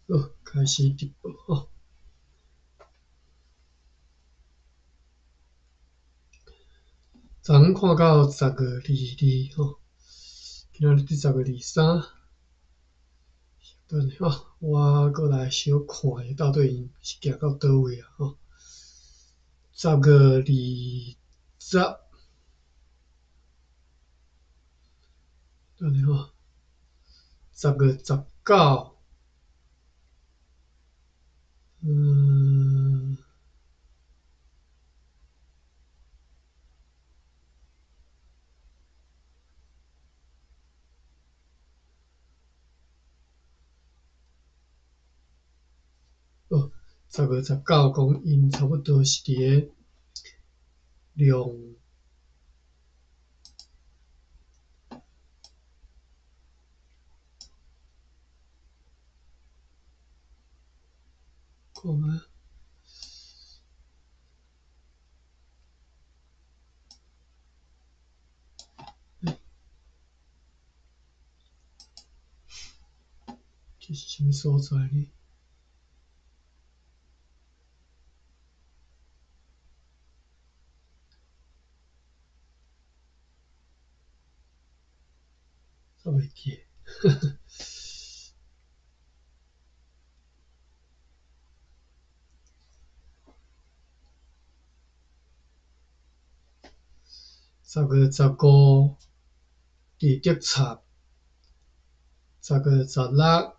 好，開始直播吼。昨昏看到10月22吼，今仔日佇10月23。等下吼，我閣來小看下到底𪜶是行到佗位啊吼。十月二十，等下吼，10月19，哦，十月十九講𪜶差不多是佇咧兩。看覓欸，這是啥物所在呢？我袂記。10月15佇竹插，10月16啊，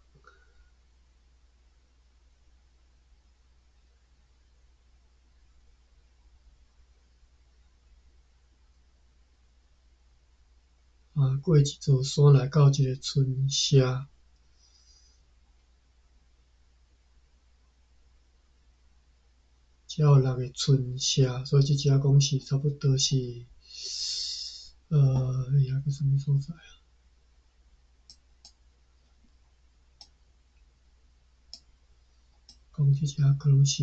過一座山來到一個村社，遮有六个村社，所以這遮講是差不多是，遐叫啥物所在啊？講這遮可能是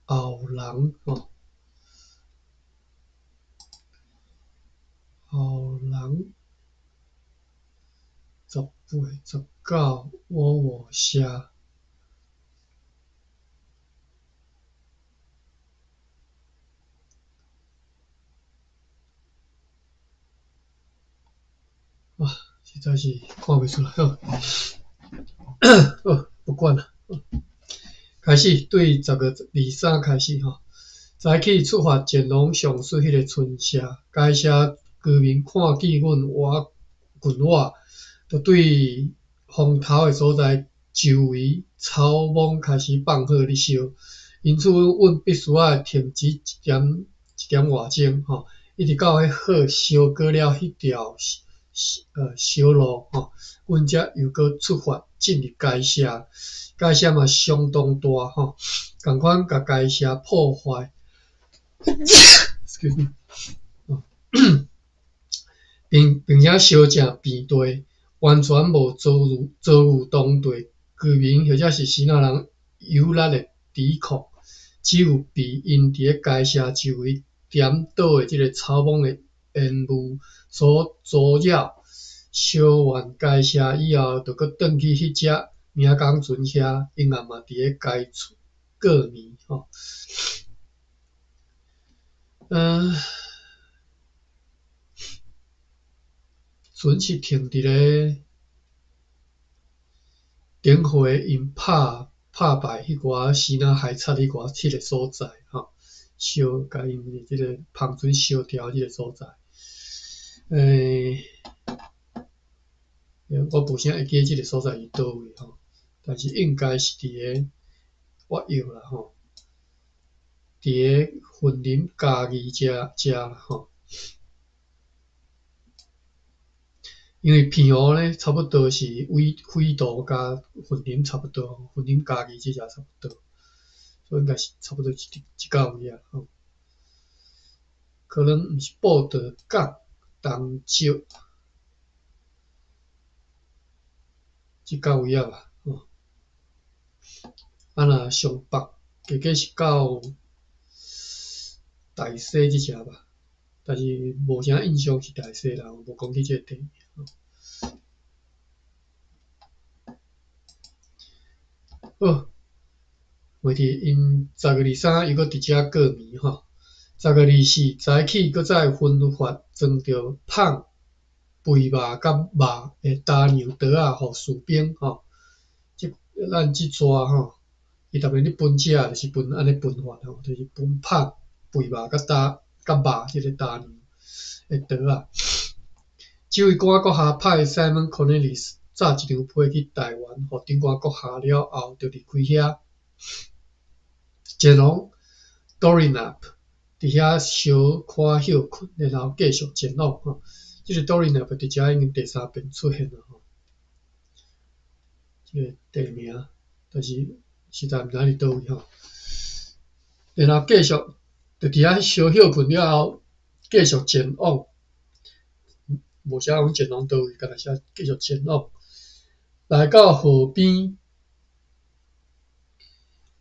後龍吼。後龍18、19五五社，哇，實在是看袂出來，好，好，不管啦，開始對10月23開始吼，早起出發前往上述彼个村社，該社居民看見阮我群我，就對風頭的所在周圍草莽開始放火咧燒，因此阮必須愛停止一點一點外鐘吼，一直到彼火燒過了彼條小路吼，阮才又閣出發進入該社，該社嘛相當大吼，仝款共該社破壞。Excuse me，並且燒成平地，完全無遭遇當地居民或者是支那人有力的抵抗，只有被𪜶佇咧該社周圍點倒的這个草莽的煙霧所阻擾。燒完該社以後，就閣轉去彼隻明港船遐，𪜶也嘛佇咧該處過暝吼。船是停佇咧頂回𪜶拍敗彼寡支那海賊彼寡彼个所在吼，燒共𪜶這个帆船燒掉這个所在。我無啥會記這个所在佇佗位吼，但是應該是佇咧我臆啦吼，佇咧雲林嘉義遮啦吼。因為澎湖呢，差不多是緯度佮雲林差不多，雲林嘉義這遮差不多，所以應該是差不多是佇這到位啊吼。可能毋是報道港、東石這到位啊吧，吼。啊，若上北加加是到大溪這遮吧，但是無啥印象是大溪啦，無講起這个地名。好，袂伫𪜶10月23又閣佇遮過暝吼。10月24早起，閣再分發裝著麭、肥肉佮肉的焦糧袋仔，予士兵吼。這咱這逝吼，伊逐遍咧分食，就是分按呢分法吼，就是分麭、肥肉佮焦佮肉這个焦糧的袋仔。指揮官閣下派 Simon Cornelis 早一張批去台灣，予長官閣下了後，就離開遐，前往 Torinap，佇遐小可歇睏，然後繼續前往吼。這個 Torinap 佇遮已經第三遍出現了吼，這個地名，但是實在毋知佇佗位吼。然後繼續，就佇遐小歇睏了後，繼續前往。無寫講前往佗位，干焦寫繼續前往，來到河邊，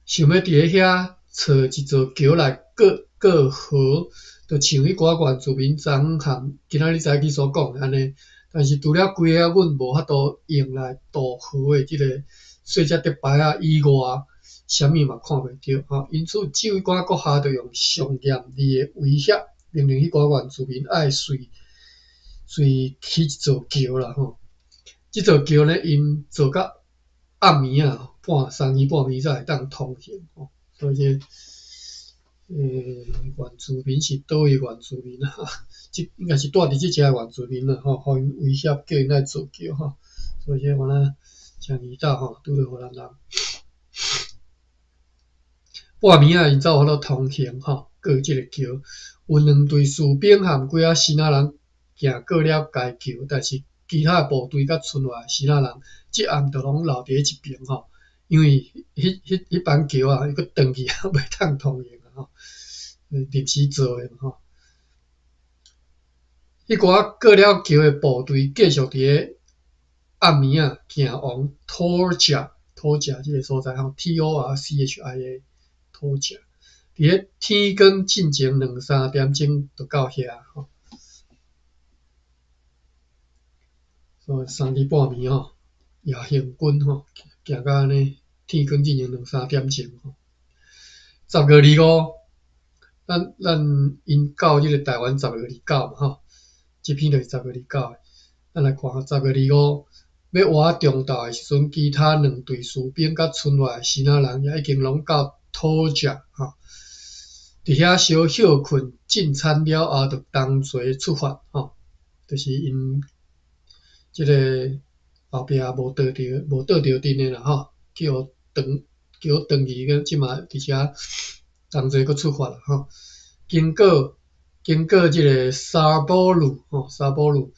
想欲佇咧遐找一座橋來過過河，就像彼寡原住民昨昏和今仔日早起所講的按呢。但是除了規个阮無法度用來渡河的這个細隻竹排仔以外，啥物嘛看袂著吼。因此，指揮官閣下就用上嚴厲的威脅，命令彼寡原住民愛隨隨起一座橋啦吼。這座橋呢，𪜶做到暗暝仔半三更半暝才會當通行吼。所以這個，原住民是佗位原住民啊？這應該是住佇這遮的原住民啦吼，予𪜶威脅叫𪜶來造橋吼。所以這原來誠二斗吼，拄著荷蘭人。半暝仔𪜶才有法度通行吼，過這个橋。有兩隊士兵和幾仔支那人行過了該橋，但是其他的部隊佮賰落來支那人，這暗就攏留佇咧一爿吼，因為彼彼彼板橋啊，伊閣斷去啊，袂當通行啊吼，臨時做的嘛吼。彼寡過了橋的部隊繼續佇咧暗暝仔行往 Torchia，Torchia 這个所在吼，T O R C H I A，Torchia，佇咧天光進前兩三點鐘就到遐吼。所以三更半暝吼，夜行軍吼，行到按呢天光進前兩三點鐘吼。10月25，咱咱𪜶到這个台灣十月二九嘛吼，這篇就是十月二九的。咱來看下十月二五，欲倚中晝的時陣，其他兩隊士兵佮賰落來的支那人也已經攏到 Torchia 吼，佇遐小歇睏進餐了後，就同齊出發吼，就是𪜶這个後壁無倒著無倒著陣的啦吼，去予斷去予斷去，佮這馬佇遮同齊閣出發啦吼。經過經過這个沙寶魯吼，沙寶魯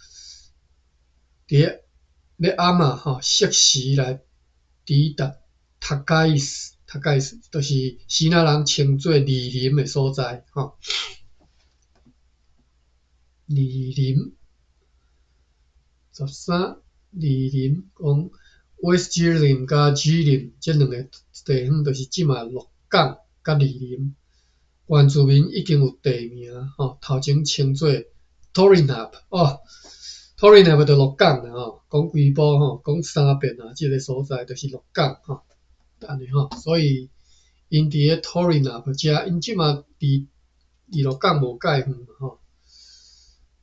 佇咧欲暗仔吼，適時來抵達塔蓋斯，塔蓋斯就是支那人稱做二林的所在吼。二林13，二林講 West 吉林佮吉林這兩个地方，就是這馬鹿港佮二林。原住民已經有地名吼，頭前稱做 Torinap 哦，Torinap 就鹿港啦吼，講幾晡吼，講三遍啊，這个所在就是鹿港吼，按呢吼，所以𪜶佇咧 Torinap 遮，𪜶這馬離離鹿港無蓋遠嘛吼。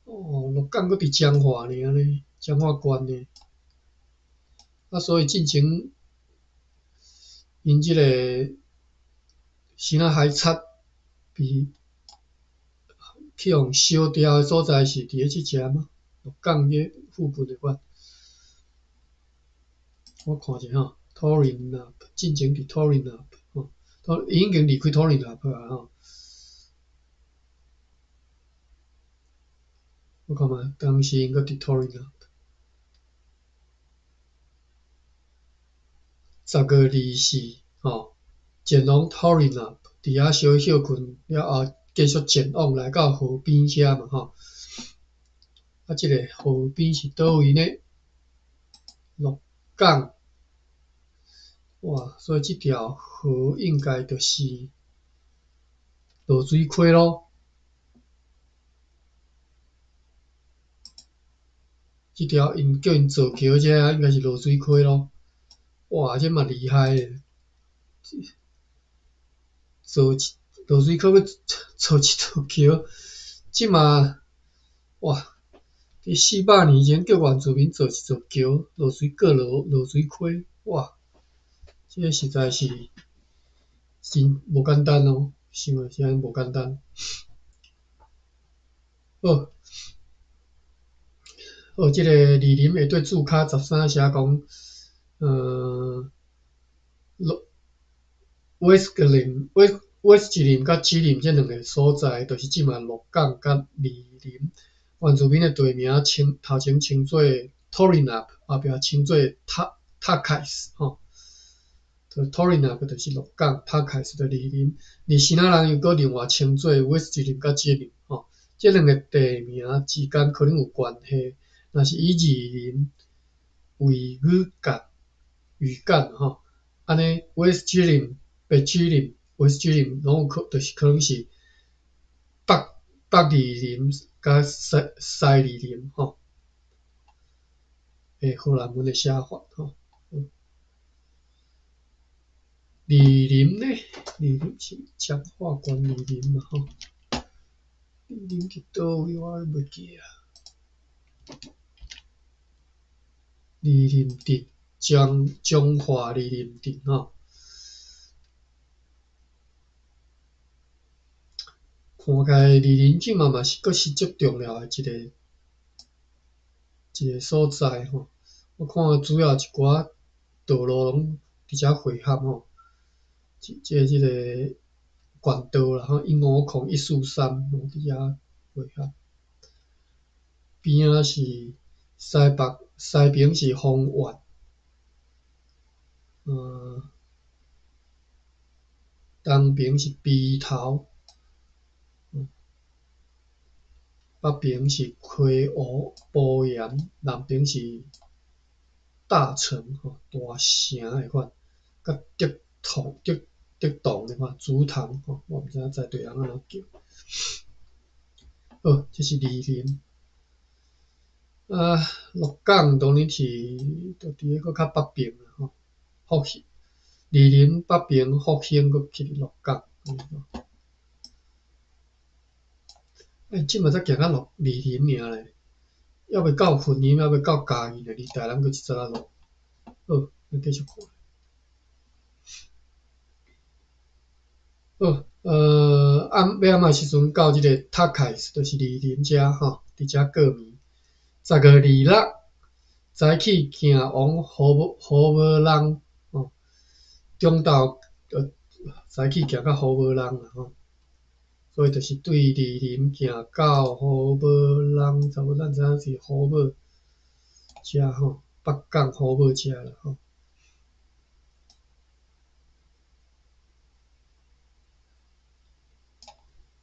哦，鹿港閣佇彰化呢，按呢，彰化縣呢。啊，所以進前𪜶這个支那海賊被去予燒掉的所在是佇咧這遮嗎？鹿港這附近的款。我看一下吼，Torinap，進前佇 Torinap 吼，伊已經離開 Torinap 啊吼。我看覓，當時𪜶閣佇 Torinap。10月24吼，前往 Torinap，佇遐小歇睏了後，繼續前往來到河邊遐嘛吼。啊，這个河邊是佗位呢？鹿港。哇，所以這條河應該就是濁水溪囉。這條𪜶叫𪜶造橋這應該是濁水溪囉。哇，這嘛厲害！造一落水溪欲造一座桥，這馬哇！佇400年前叫原住民造一座橋，落水過落落水溪，哇！這个實在是真無簡單哦，想的是按呢無簡單。好，好，這个二林下底注跤13寫講，落威斯格林威威斯吉林佮吉林這兩个所在，就是這馬鹿港佮二林。原住民的地名稱頭前稱做 Torinap，後壁稱做塔塔凱斯吼。Torinap 就是鹿港，塔凱斯就二林。而支那人又閣另外稱做威斯吉林佮吉林吼。這兩个地名之間可能有關係。若是以二林為語幹，語幹吼，按呢威斯吉林、北吉林、威斯吉林攏有可，就是可能是北北二林佮西西二林吼，欸，荷蘭文的寫法吼。二林呢？二林是彰化縣二林嘛吼？二林佇佗位我袂記啊。二林鎮，彰彰化二林鎮吼。看起來二林這馬嘛是閣是足重要的一个一个所在吼。我看主要一寡道路攏佇遮匯合吼，這這這個縣道啦吼，150143攏佇遮匯合。邊仔是西北，西爿是豐原，東爿是陂頭，北爿是溪湖埔鹽，南爿是大城吼，大城的款，佮竹塘、竹竹塘的款，竹塘吼，我毋知影在地人按怎叫。好，這是二林。啊，鹿港當然是就佇咧閣較北爿啦吼，復興二林北爿復興閣去佇鹿港。欸，這馬才行到鹿二林爾咧，猶未到雲林，猶未到嘉義呢，離台南閣一陣仔路。好，咱繼續看。好，暗欲暗仔時陣到這个塔凱斯，就是二林遮吼，佇遮過暝。10月26，早起行往虎虎无人吼，中晝早起行到虎无人啦吼，所以就是對二林行到虎無人，差不多咱知影是虎尾遮吼，北港虎尾遮啦吼。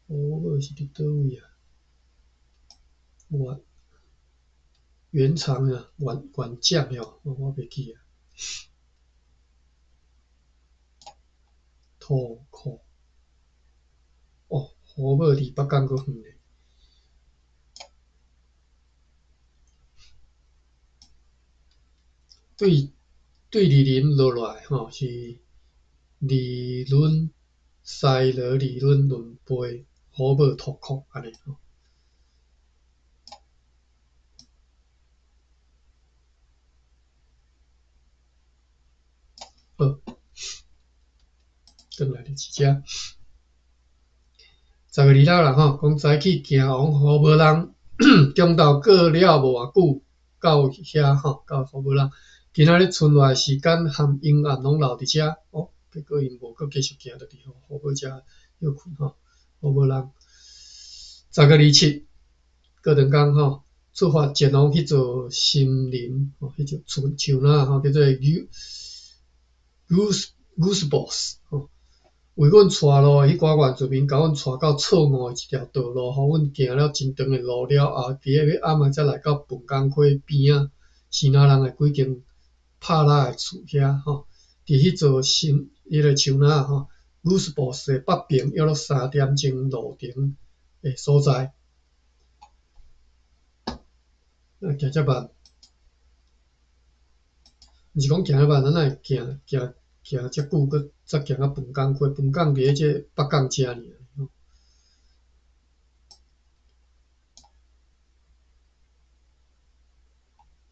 虎尾是佇佗位啊？原原長啊，原原將喲，我袂記啊。土庫，哦，虎尾離北港閣遠咧。對對二林落來吼，是二崙西螺二崙崙背虎尾土庫按呢吼。好，轉來就是遮。10月26啦吼，講早起行往虎無人，中晝過了無偌久，到遐吼，到虎無人。今仔日賰落來時間含陰暗攏留佇遮，哦，結果𪜶無閣繼續行，就佇虎尾遮歇睏吼，虎無人。10月27，過兩工吼，出發前往彼座森林，吼，彼座樹樹林吼，叫做 Goose Goosebos 吼，為阮帶路的彼寡原住民，共阮帶到錯誤的一條道路，予阮行了真長的路了後，佇咧欲暗仔才來到笨港溪邊仔，支那人的幾間拍蠟的厝遐吼，佇彼座森彼个樹林吼，Goosebos 的北爿約莫3點鐘路程的所在。啊，行遮慢，毋是講行遮慢，咱愛行行行遮久，閣才行到饭港溪，饭港伫咧这个北港遮尔吼。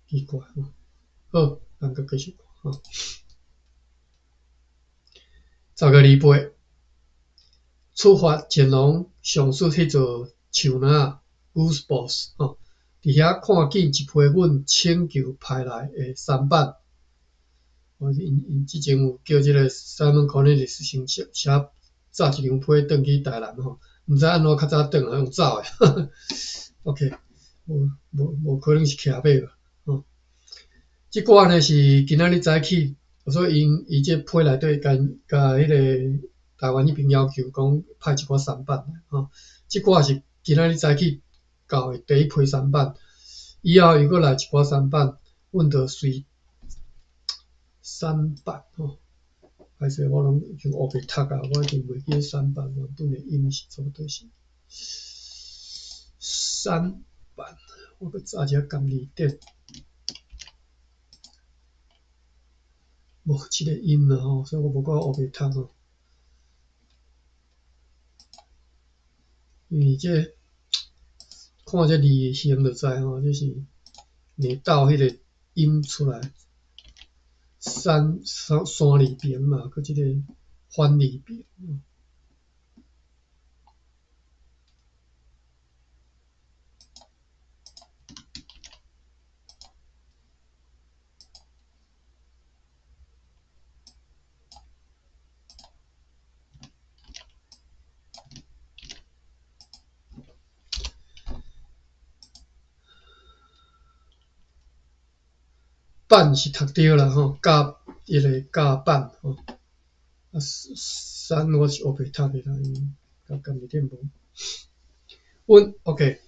奇怪吼，好，咱閣繼續看吼。10月28，出發前往上述彼座樹林仔 Goosebos 吼，佇遐看見一批阮請求派來的舢板。𪜶𪜶之前有叫這个 Simon Cornelisz 先寫寫早一張批轉去台南吼，毋知按怎較早轉啊，用走的。OK，無無無可能是騎馬吧？吼，這寡呢是今仔日早起，所以𪜶伊這批內底共共彼个台灣彼邊要求講派一寡舢板吼，這寡是今仔日早起到的第一批舢板，以後又閣來一寡舢板，阮就隨舢板吼，歹勢我攏已經烏白讀啊，我已經袂記得舢板原本的音是差不多是舢板，我閣查一下含字典，無這个音啦吼，所以我無夠烏白讀吼。因為這個看這字形就知吼，這是硬鬥彼个音出來。山山山字邊嘛，閣這个反字邊。板是讀著啦吼，甲彼个甲板吼，啊山我是烏白讀的啦，因為佮字典無。阮 OK，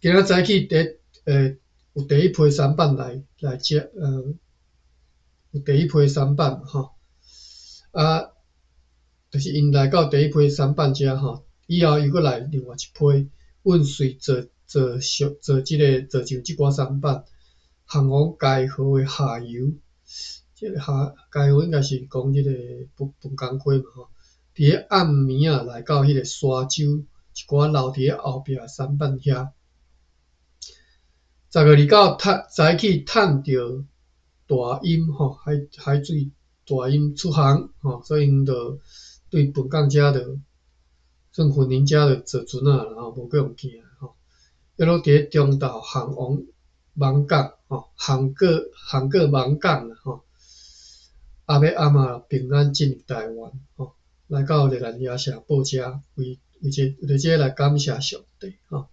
今仔早起第有第一批舢板來來遮，有第一批舢板吼，啊，就是𪜶來到第一批舢板遮吼，以後又閣來另外一批，阮隨坐坐上坐這个坐上這寡舢板。航往該河的下游，這个下該河應該是講這個飯飯港溪嘛吼。佇咧暗暝仔來到彼个沙洲，一寡留佇咧後壁的舢板遐。10月29趁早起趁著大陰吼，海海水大陰出航吼，所以𪜶就對飯港遮就算雲林遮就坐船仔啦吼，無閣用行吼。一路佇咧中晝航往艋舺吼，航過航過艋舺啦吼，啊欲暗仔平安進入台灣吼，來到熱蘭遮城報遮，為為這為著這來感謝上帝吼。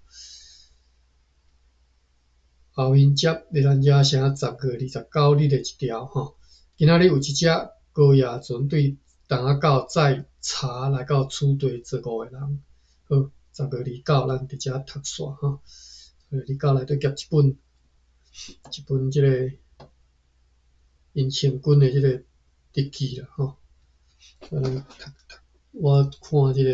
後面接熱蘭遮城10月29日的一條吼，今仔日有一隻高野船對東仔到載茶來到此地做五个人。好，十月二九咱佇遮讀煞吼，十月二九內底夾一本。一本這個𪜶行軍的這個日記啦吼，咱讀讀，我看這個，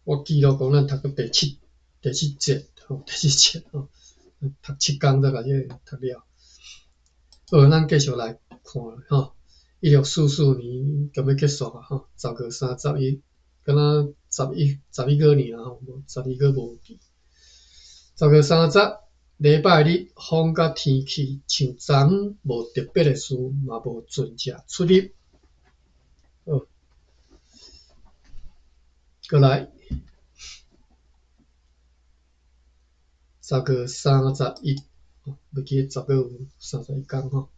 我記錄講咱讀到第七第七節吼，第七節吼，讀七工才共這个讀了。好，咱繼續來看吼，1644年敢欲結束啊吼，10月31，敢若十一十一個爾吼，無十二個無記。10月30。禮拜日，風佮天氣像昨昏無特別的事，嘛無船隻出入。好，閣來，10月31，袂記得十月有三十一工吼。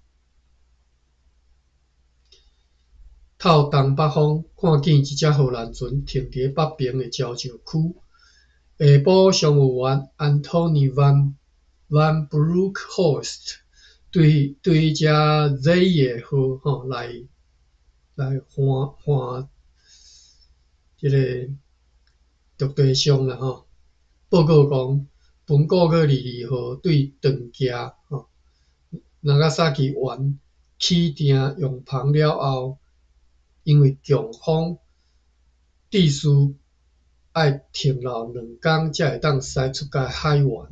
透東北風，看見一隻荷蘭船停佇咧北爿的礁石區。下晡商務員 Anthony van Van Broekhorst 對對彼隻 Zeeyer 號吼來來換換這个陸地上啦吼，報告講，本個月22號對長崎吼那伽薩奇灣起碇用帆了後，因為強風，致使愛停留兩工才會當駛出該海灣。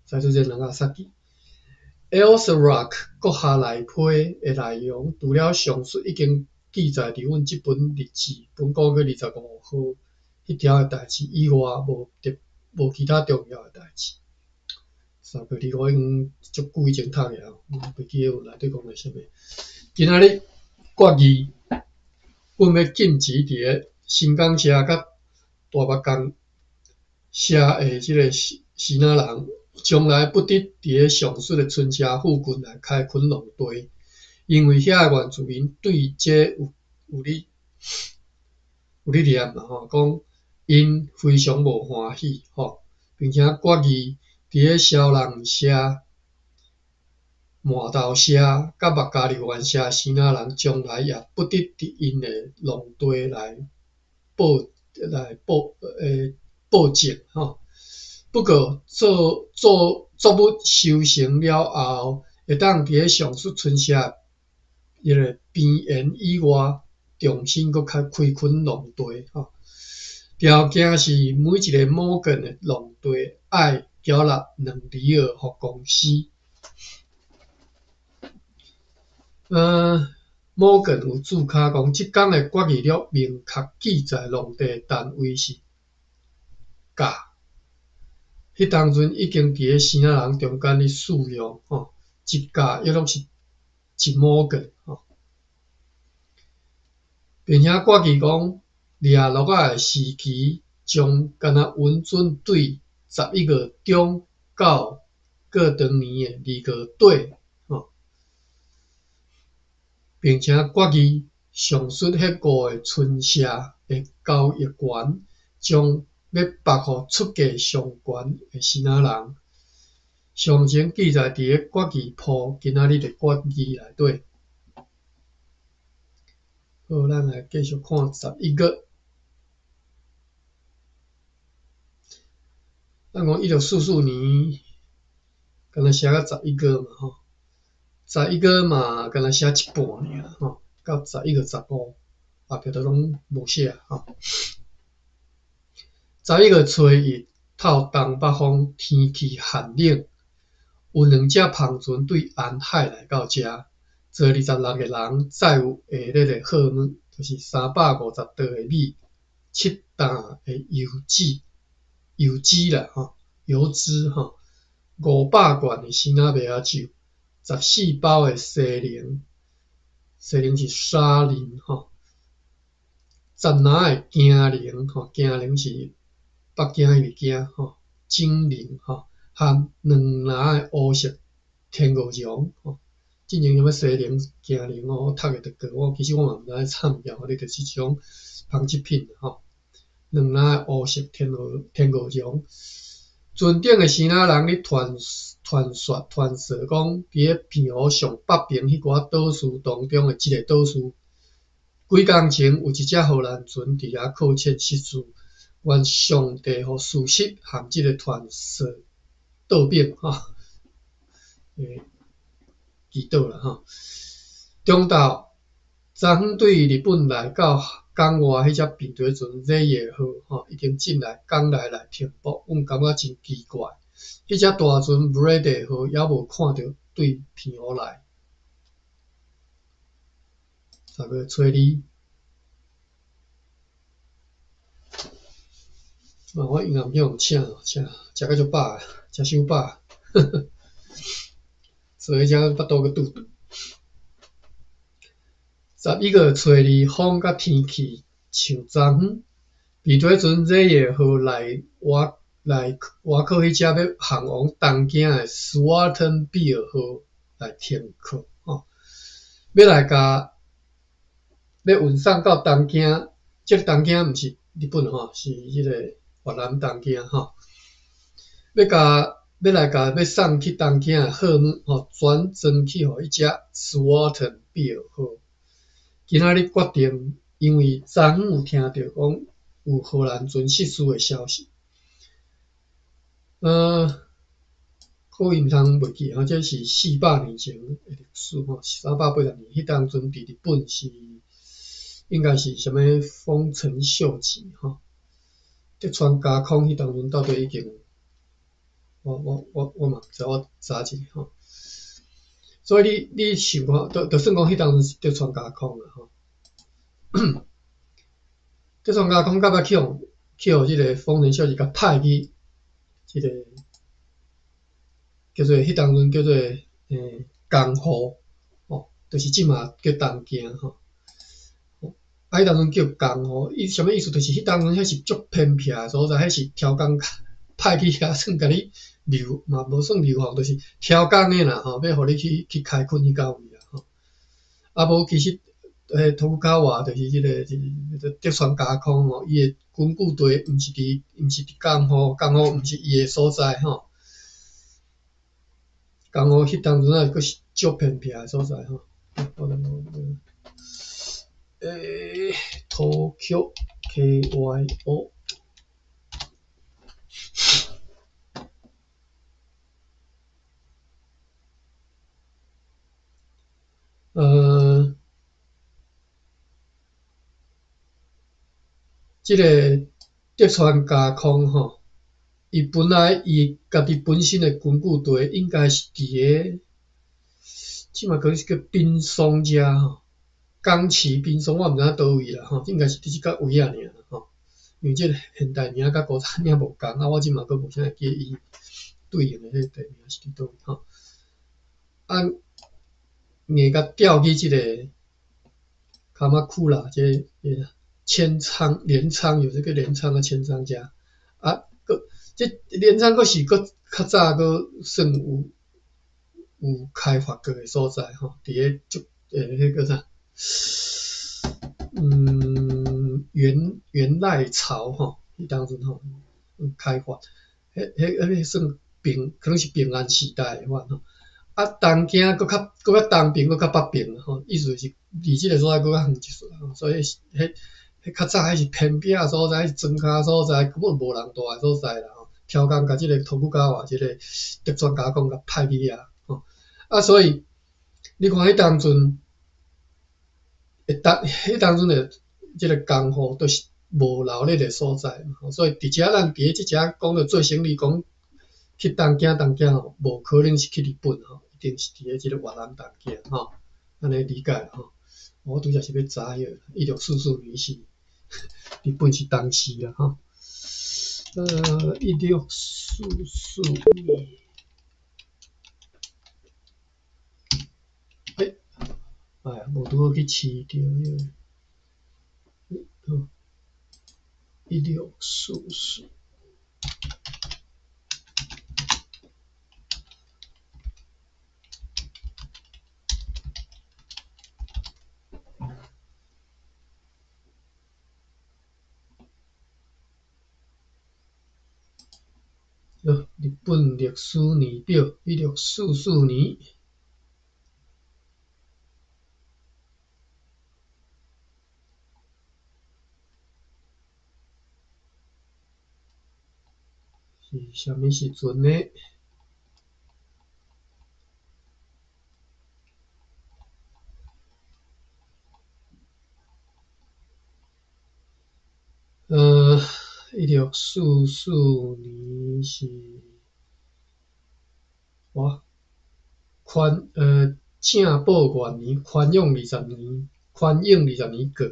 駛出這那伽薩奇。Ellsworth 閣下內批的內容，除了上述已經記載佇阮這本日誌本個月25號彼條的代誌以外，無其他重要的代誌。3月25已經足久以前讀的啊，袂記得內底講的啥物。今仔日決議，阮欲禁止佇个新港社佮大目江社的這个支那人，將來不得佇个上述的村社附近來開墾農地，因為遐的原住民對這有咧念嘛吼，講𪜶非常無歡喜吼，並且決議佇个蕭人社、饃頭社佮目加柳灣社支那人，將來也不得佇𪜶的農地來播種吼。不過作物收成了後，會當佇个上述村社彼个邊緣以外，重新閣開墾農地吼。條件是每一个摩根的農地愛繳納2里爾予公司。摩根有註腳講，這工的決議錄明確記載農地的單位是甲，彼當陣已經佇个支那人中間咧使用吼，一甲約莫是一摩根吼，並且決議講，掠鹿仔的時期將干焦允准對11月中到過長年的2月底吼，並且決議上述彼五个村社的交易權將欲縛予出價上懸的支那人。詳情記載佇个決議簿今仔日的決議內底。好，咱來繼續看11月。咱講1644年，敢若寫到十一月嘛吼，十一月嘛，敢若寫一半爾吼，到11月15，後壁都攏無寫吼。11月初一，透東北風，天氣寒冷，有兩隻帆船對沿海來到遮，坐26個人，載有下列的貨物，就是350桌的米、7擔的油脂啦吼，油脂吼，500罐的生仔麥仔酒，14包的西寧，西寧是沙林吼，10籃的京寧吼，京寧是北京彼个京吼，精靈吼，含2籃的烏色天鵝絨吼。進前啥物西寧、京寧吼，我讀的著過，我其實我嘛毋知影啥物件，反正就是一種紡織品吼。2籃的烏色天鵝絨，船頂的支那人咧傳說講，佇咧澎湖上北邊彼寡島嶼當中的一个島嶼，幾工前有一隻荷蘭船佇遐擱淺失事，願上帝予事實和這个傳說倒反吼，祈禱啦吼。中晝，昨昏對日本來到港外彼隻平底船熱夜號吼，已經進來港內來停泊，阮感覺真奇怪。彼隻大船布雷德號猶無看著對澎湖來。10月初二，啊，我猶去予請，請食甲足飽，食傷飽，坐彼隻腹肚閣肚肚。11月初二，風佮天氣像昨昏，平底船熱夜號來倚靠彼隻欲航往東京的斯瓦頓比爾號來停靠，吼，欲來共欲運送到東京，這个東京毋是日本吼，是彼個越南東京吼，欲來共欲送去東京的貨物吼，轉裝去予彼隻斯瓦頓比爾號。今仔日決定，因為昨昏有聽著講有荷蘭船失事的消息。可以毋通袂記吼，這是400年前的歷史吼，380年，彼當陣佇日本是應該是啥物豐臣秀吉吼，德川家康彼當陣到底已經，我嘛毋知，我查一下吼。所以你想看，就算講彼當陣是德川家康啊吼，德川家康到尾去予這个豐臣秀吉共派去這个叫做彼當陣叫做江戶，吼，就是這馬叫東京吼。啊，彼當陣叫江戶，伊啥物意思？就是彼當陣彼是足偏僻的所在，彼是超工派去遐，算共你流嘛，無算流放，就是超工的啦吼，欲予你去開墾彼到位啦吼。啊，無其實，徳川就是這个德川家康吼，伊的根據地毋是佇江戶，江戶毋是伊的所在吼。江戶彼當陣啊，閣是足偏僻的所在吼。Tokyo K Y O。這个德川家康吼，伊本來伊家己本身的根據地應該是佇个，這馬可能是叫濱松遮吼，岡崎濱松，我毋知影佗位啦吼，應該是佇這個位仔爾吼，因為這个現代名佮古早名無仝，啊，我這馬閣無啥會記伊對應的彼個地名是佇佗位吼。啊，硬共調去這个卡馬庫拉，這个鎌倉、鎌倉有這個鎌倉啊，鎌倉遮啊，閣這鎌倉閣是閣較早閣算有開發過的所在吼，佇个足彼個叫啥？源賴朝吼，彼當陣吼開發，彼算平，可能是平安時代的款吼。啊，東京閣較東邊，閣較北邊吼，意思是離這个所在閣較遠一撮吼，所以彼較早彼是偏僻的所在，彼是莊跤所在，根本無人蹛的所在啦吼。超工共這个徳川這个德川家康共派去遐吼。啊，所以你看彼當陣，彼當陣的這个江戶都是無鬧熱的所在嘛，所以佇遮咱佇咧這遮講著做生意，講去東京東京吼，無可能是去日本吼，一定是佇咧這個越南東京吼，按呢理解吼。我拄才是欲查彼个1644年是日本是當時啦吼。1644年，哎呀，無拄好去試著彼个，好，1644。好，日本歷史年表，1644年。是啥物時陣呢？1644年是，哇，正寶元年，寬永20年，寬永20年過。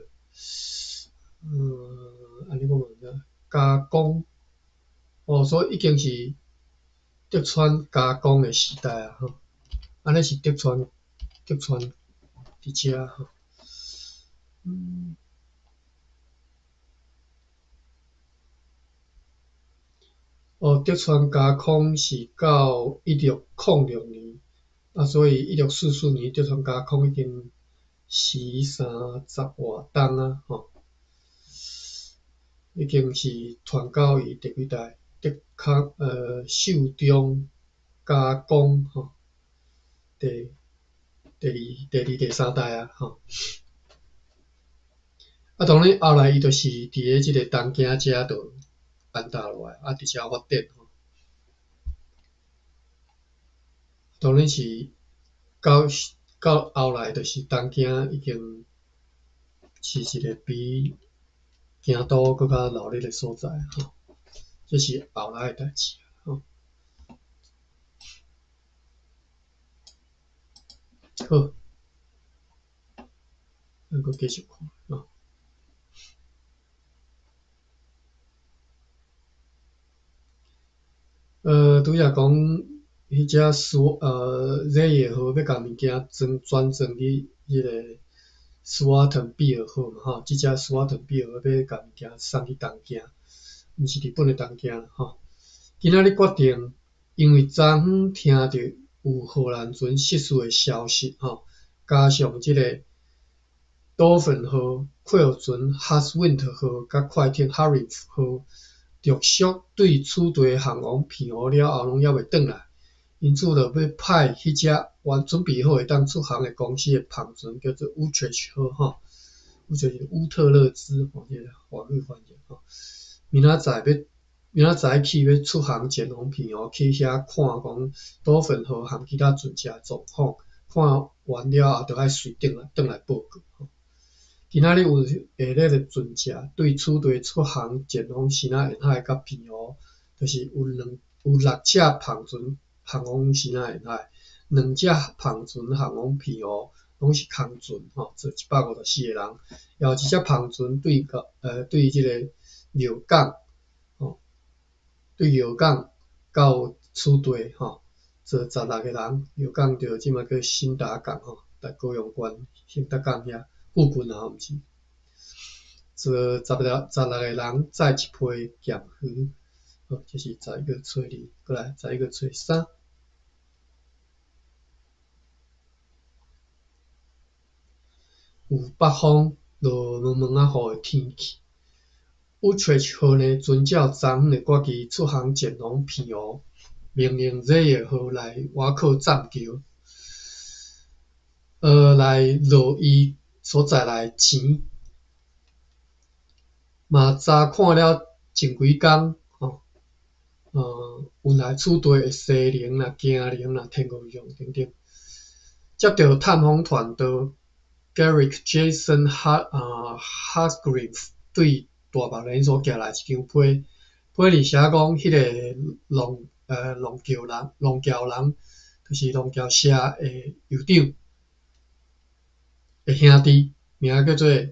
按呢我嘛毋知，加工，哦，所以已經是德川家康的時代啊，吼，按呢是德川佇遮吼，哦，德川家康是到1606年，啊，所以1644年德川家康已經死30外冬啊，吼，已經是傳到伊第幾代？德康秀忠家康吼，第二、第三代啊，吼。啊，當然後來伊就是佇咧這個東京遮就安搭落來，啊，佇遮發展吼。當然是到後來，就是東京已經是一個比京都閣較鬧熱的所在吼。這是後來的代誌吼。好，咱閣繼續看吼。拄才講彼隻斯熱夜號欲共物件轉轉轉去彼个斯瓦滕比爾號嘛吼，這隻斯瓦滕比爾號欲共物件送去東京，毋是日本的東京吼。今仔日決定，因為昨昏聽著有荷蘭船失事的消息吼，加上這个多芬號、客船哈斯溫特號佮快艇哈瑞號，陸續對此地航往澎湖了後，攏猶未轉來，因此就欲派彼隻原準備好會當出航的公司的帆船，叫做烏特號吼，烏特烏特勒支吼，這个華語翻譯吼。明仔載欲明仔早起欲出航前往澎湖去遐看講多芬號和其他船隻的狀況，看完了後，就愛隨轉來轉來報告吼。今仔日有下咧个船隻對此地出航前往西南沿海佮澎湖，就是有兩有六隻帆船航往西南沿海，兩隻帆船航往澎湖，攏是空船吼，坐154個人，也有一隻帆船對到對這个蟯港吼，對蟯港到此地吼，坐16個人，蟯港就這馬叫新達港吼，佇高雄縣興達港遐。附近啊，毋是坐16個人載一批鹹魚，好，這是11月初2，過來11月初3，有北風落毛毛仔雨的天氣。烏特號呢，遵照昨昏的決議出航前往澎湖，命令熱夜號來倚靠棧橋，來落伊所在來的錢，嘛查看了前幾工吼，運來此地的西寧啦、京寧啦、天鵝絨等等。接著探訪團到 Garrick Jason Hargreave 對大目連所寄來一張批，批裡寫講，彼个龍橋人、龍橋人，就是龍橋社的酋長的兄弟，名叫做凱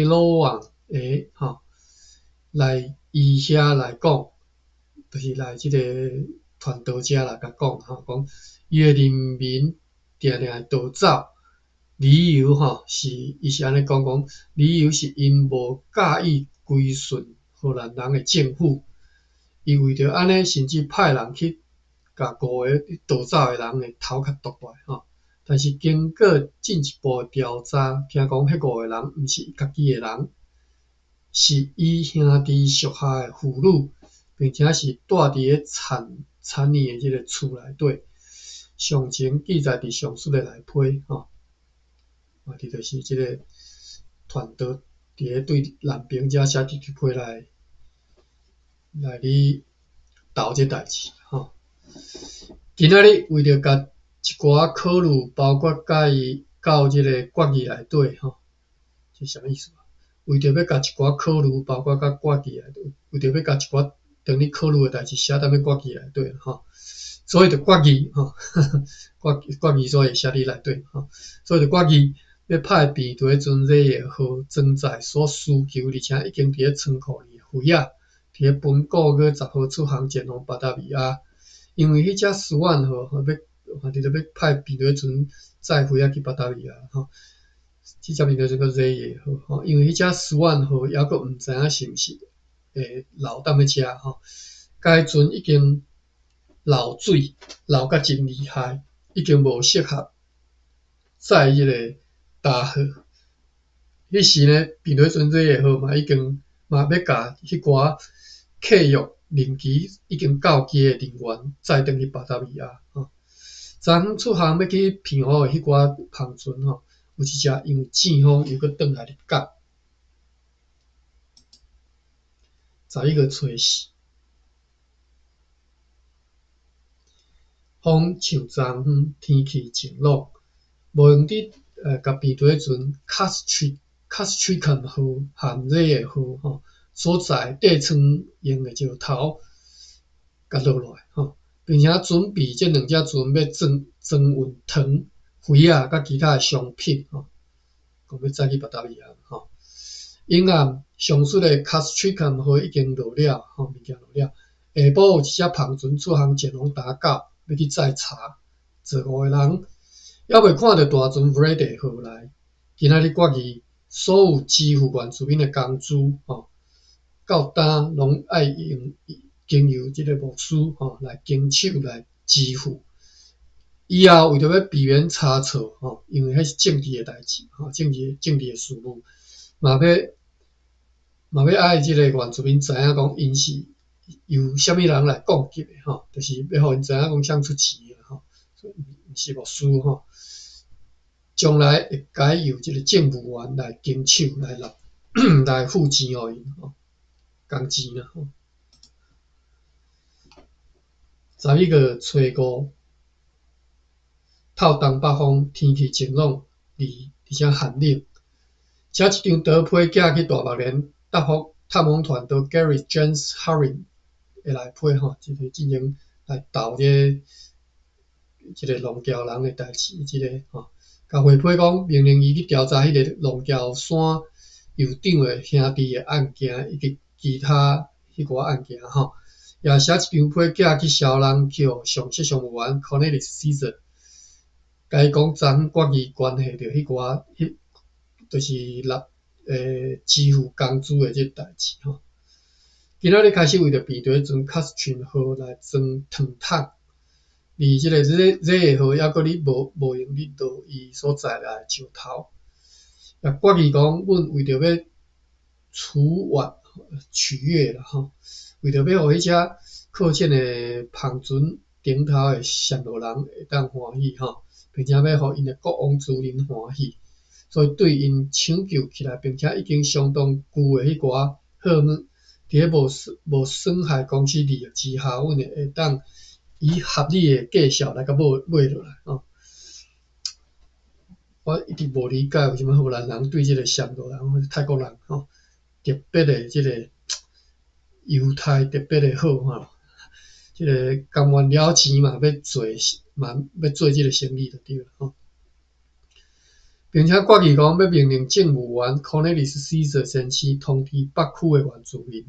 魯昂的吼，來伊遐來講，就是來這个傳道者來共講吼，講伊的人民定定會逃走，理由吼是伊是按呢講講，理由是𪜶無佮意歸順荷蘭人的政府，伊為著按呢，甚至派人去共五个逃走的人的頭殼剁落來吼。但是經過進一步調查，聽講彼五個人毋是伊家己的人，是伊兄弟屬下的婦女，並且是住佇咧產產業的這个厝內底。詳情記載佇上述的內批吼，啊，這就是這个傳道佇咧對南平遮寫這批來來咧投這代誌吼。今仔日為著共一寡考慮，包括佮伊到這个決議內底吼，這啥物意思啊？為著欲共一寡考慮，包括佮決議內底，為著欲共一寡當咧考慮的代誌寫踮咧決議內底吼，所以就決議吼，決決議所以寫佇內底吼，所以就決議欲派平地船熱夜號裝載所需求，而且已經佇咧倉庫裡的魚仔，佇咧本個月10號出航前往巴達維亞，因為彼隻斯萬號吼欲。反正就欲派平地船載魚仔去巴達維亞吼，這隻平地船叫熱夜號吼，因為彼隻斯萬號猶閣毋知影是毋是會留踮咧遮吼，該船已經漏水，漏甲真厲害，已經無適合載這个大貨。彼時呢，平地船熱夜號嘛已經嘛欲共彼寡契約任期已經到期的人員載轉去巴達維亞吼。昨昏出航欲去澎湖的彼寡帆船吼，有一隻因為戰風又閣轉來入港。11月初4，風像昨昏天氣晴朗，無閒佇共平地船卡斯트卡斯트肯號和熱夜號吼所在底艙用的石頭共落來吼。並且準備這兩隻船欲裝裝運糖，肥仔佮其他的商品吼，講欲載去巴達維亞吼。永暗上述的卡斯特林號已經落了吼，物件落了。下晡有一隻帆船出航前往打狗，欲去載柴，坐五个人，猶未看著大船弗雷德號來。今仔日決議所有支付原住民的工資吼，到今攏愛用經由這个牧師吼來經手來支付。以後為著欲避免差錯吼，因為彼是政治的代誌吼，政治的事務，嘛欲愛這个原住民知影講，𪜶是由啥物人來供給的吼，就是欲予𪜶知影講誰出錢的吼，毋是牧師吼。將來會改由這个政務員來經手來納來付錢予𪜶吼，工錢啦吼。11月初五，透東北風，天氣晴朗，而且寒冷。寫一張刀批寄去大目連探訪團到 Gary James Haring 的內批吼，這个進前來鬥這個龍橋人的代誌，這个吼，共回批講，命令伊去調查彼个龍橋山酋長的兄弟的案件，以及其他彼寡案件吼。也寫一張批寄去蕭人去予上席商務員 Cornelis Caesar，共伊講昨昏決議關係著彼寡彼，就是納支付工資的這個代誌吼。今仔日開始為著平地船卡斯群號來裝糖桶，而這个熱號猶閣咧無閒咧落伊所載來的石頭，也決議講，阮為著欲除越取悅啦吼，為著欲予彼隻靠近的帆船頂頭的暹羅人會當歡喜吼，並且欲予𪜶的國王主人歡喜，所以對𪜶搶救起來，並且已經相當舊的彼寡貨物，佇咧無損害公司利益之下，阮會當以合理的價數來共買落來吼。我一直無理解為啥物荷蘭人對這个暹羅人或者泰國人吼特別的這个猶太特別的好吼，這个甘願了錢嘛欲做嘛欲做這个生意就對了吼。並且決議講欲命令政務員 Cornelis Caesar 先生通知北區的原住民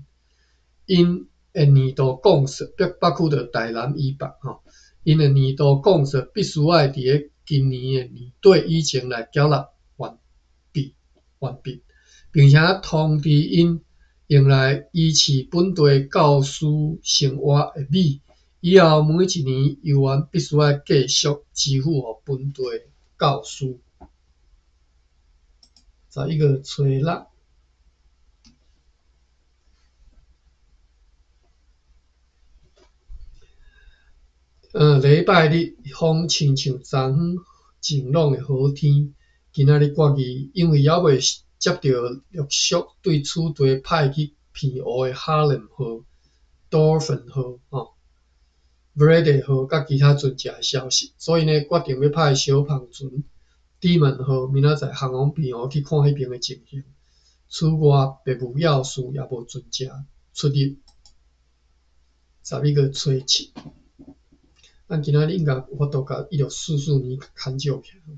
，𪜶的年度貢稅，北區就大南以北吼，𪜶的年度貢稅必須愛佇咧今年的年底以前來繳納完畢，並且通知𪜶用來維持本地教師生活的米，以後每一年猶原必須愛繼續支付予本地教師。11月初六，禮拜日風親像昨昏晴朗的好天。今仔日決議，因為猶未接著陸續對此地派去澎湖的哈林號、多芬號、吼、弗雷德號佮其他船隻的消息，所以呢，決定欲派小帆船迪門號明仔載航往澎湖去看彼爿的情形。此外，別無要事，也無船隻出入。11月初七，咱今仔日應該有法度共1644年牽少起來，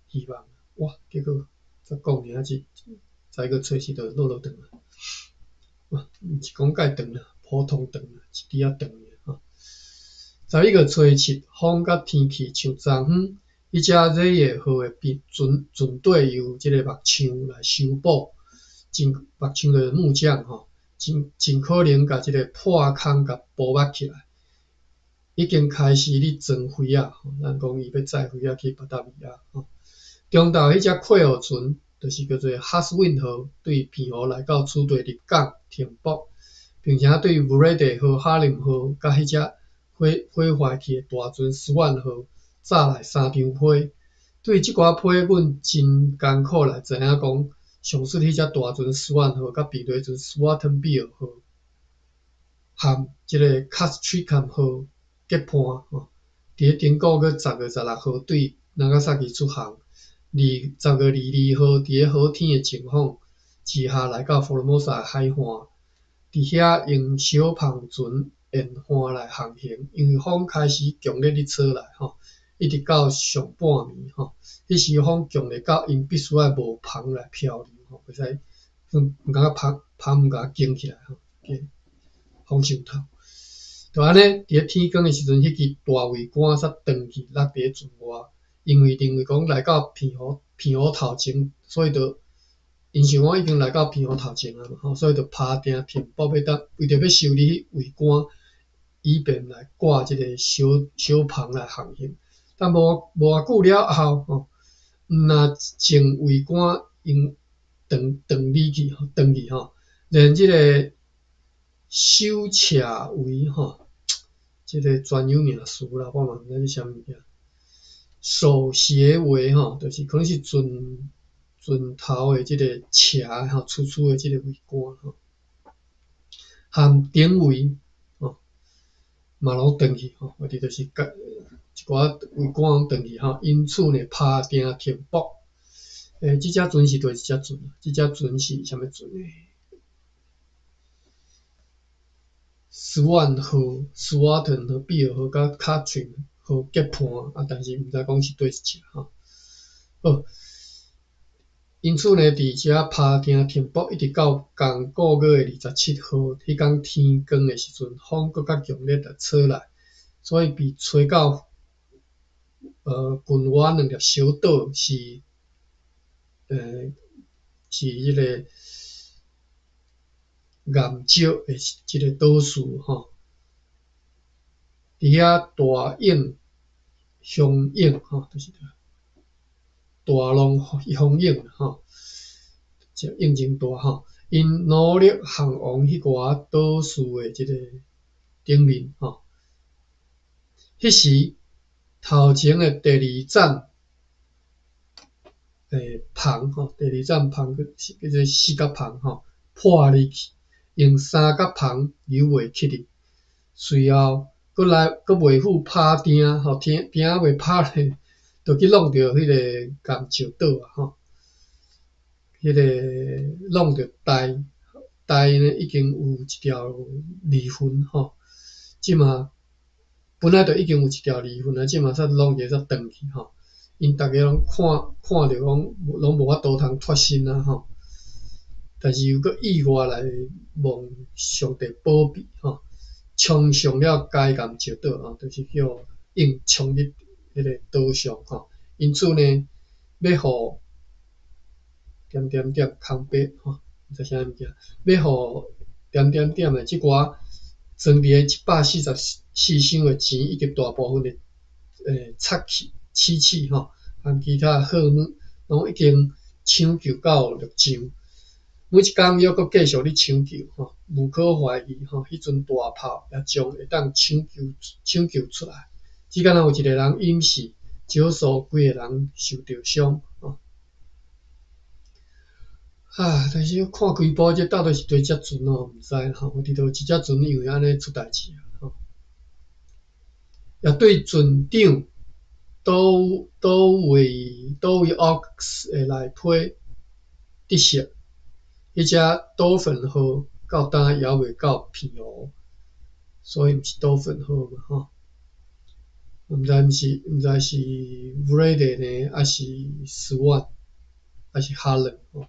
希望哇，結果才講爾這11月初七就落落長啊！哇，毋是講蓋長啦，普通長啦，一滴仔長爾吼。11月初七，風佮天氣像昨昏，彼隻熱夜號的船隊由這个木匠來修補，真木匠就是木匠吼，真可能共這个破空共補葯起來。已經開始咧裝貨仔，咱講伊欲載貨仔去巴達維亞吼。中晝彼隻客貨船，就是叫做哈斯運號，對澎湖來到此地入港停泊，並且對布雷德號、哈林號佮彼隻毀壞去的大船斯萬號，早來三張批。對這寡批，阮真艱苦來知影講，上述彼隻大船斯萬號佮平地船斯瓦吞比爾號，和這个卡斯特坎號結伴吼，佇咧頂個月10月16號對那加薩奇出航，而10月22號佇咧好天的情況之下來到福爾摩沙海岸，佇遐用小帆船沿岸來航行，因為風開始強烈咧吹來吼，一直到上半暝吼。彼時風強烈到𪜶必須愛無帆來漂流吼，袂使，毋敢帆帆毋共弓起來吼，風傷透。就按呢，佇咧天光的時陣，彼支大桅杆煞斷去，落佇咧船外。因為認為講來到澎湖澎湖頭前，所以就𪜶想講已經來到澎湖頭前啊嘛吼，所以就拍碇停泊欲等，為著欲修理彼桅杆，以便來掛這个小小帆來航行。但無無偌久了後吼，毋若前桅杆用斷斷離去吼，斷去吼，連這个首斜桅吼，這个專有名詞啦，我嘛毋知是啥物件。首斜桅吼，就是可能是船船頭的這个斜吼，粗粗的這個桅杆吼，含頂桅吼，嘛攏斷去吼，或者就是共一寡桅杆攏斷去吼，因此呢，拍碇停泊。這隻船是佗一隻船？這隻船是啥物船呢？斯萬號、斯瓦頓號、比爾號佮卡翠號結伴啊，但是毋知講是佗一隻吼。好，因此呢，佇遮拍碇停泊，一直到仝個月的27號，彼工天光的時陣，風閣較強烈來吹來，所以被吹到近外兩粒小島是是彼个岩石的這个島嶼吼，佇遐大湧洶湧吼，就是大浪洶湧吼，這湧真大吼。𪜶努力航往彼外島嶼的這个頂面吼。彼時頭前的第二盞帆吼，第二盞帆叫做四角帆吼，破離去，用三角帆扭袂起去。隨後，閣來閣袂赴拍碇吼，碇碇仔袂拍咧，就去弄著彼个岩石島啊吼。彼个弄著台台呢，已經有一條裂痕吼，這馬本來就已經有一條裂痕啊，這馬煞弄一个煞斷去吼。𪜶逐家攏看看著講，攏無法度通脫身啊吼。但是又閣意外來望上帝保庇吼，衝上了該岩石島吼，就是叫湧衝入彼个島上吼。因此呢，欲予點點點空白吼，毋知啥物件，欲予點點點的這寡裝佇咧144箱的錢以及大部分的漆器、漆器吼，含其他貨物，攏已經搶救到陸上。每一工猶閣繼續咧搶救吼，無可懷疑吼，彼陣大炮也將會當搶救搶救出來。只敢若有一个人隱死，少數幾个人受著傷吼。啊！但是看規部這到底是佗一隻船哦，毋知吼。有佇佗一隻船因為按呢出代誌啊吼。也對船長杜杜維杜維奧克斯的內批得悉，彼隻多粉號到今猶未到澎湖，所以毋是多粉號嘛吼。毋知毋是毋知是 Vrede 呢，抑是 Swan，抑是哈倫吼。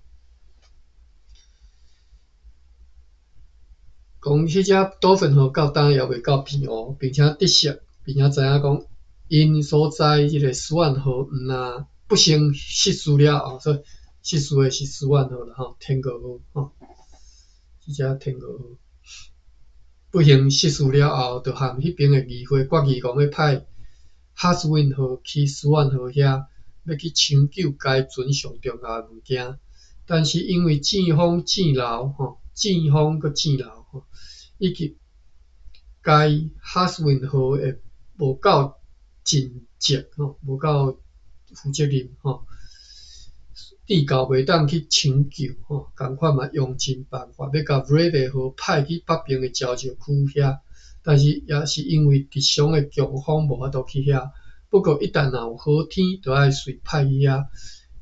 講彼隻多粉號到今猶未到澎湖，並且得悉，並且知影講，𪜶所在這个斯萬號毋若不幸失事了後，所以失事的是斯萬號啦吼，天鵝號吼，這隻天鵝號不幸失事了後，就和彼爿的議會決議講欲派哈斯溫號去斯萬號遐，欲去搶救該船上重要的物件，但是因為戰風戰流吼，戰風閣戰流吼，以及該哈斯溫號的無夠盡責吼，無夠負責任吼，至到袂當去搶救吼，仝款嘛用盡辦法欲共 Vrede 號派去北爿的礁石區遐，但是也是因為日常的強風無法度去遐。不過一旦若有好天，就愛隨派去遐。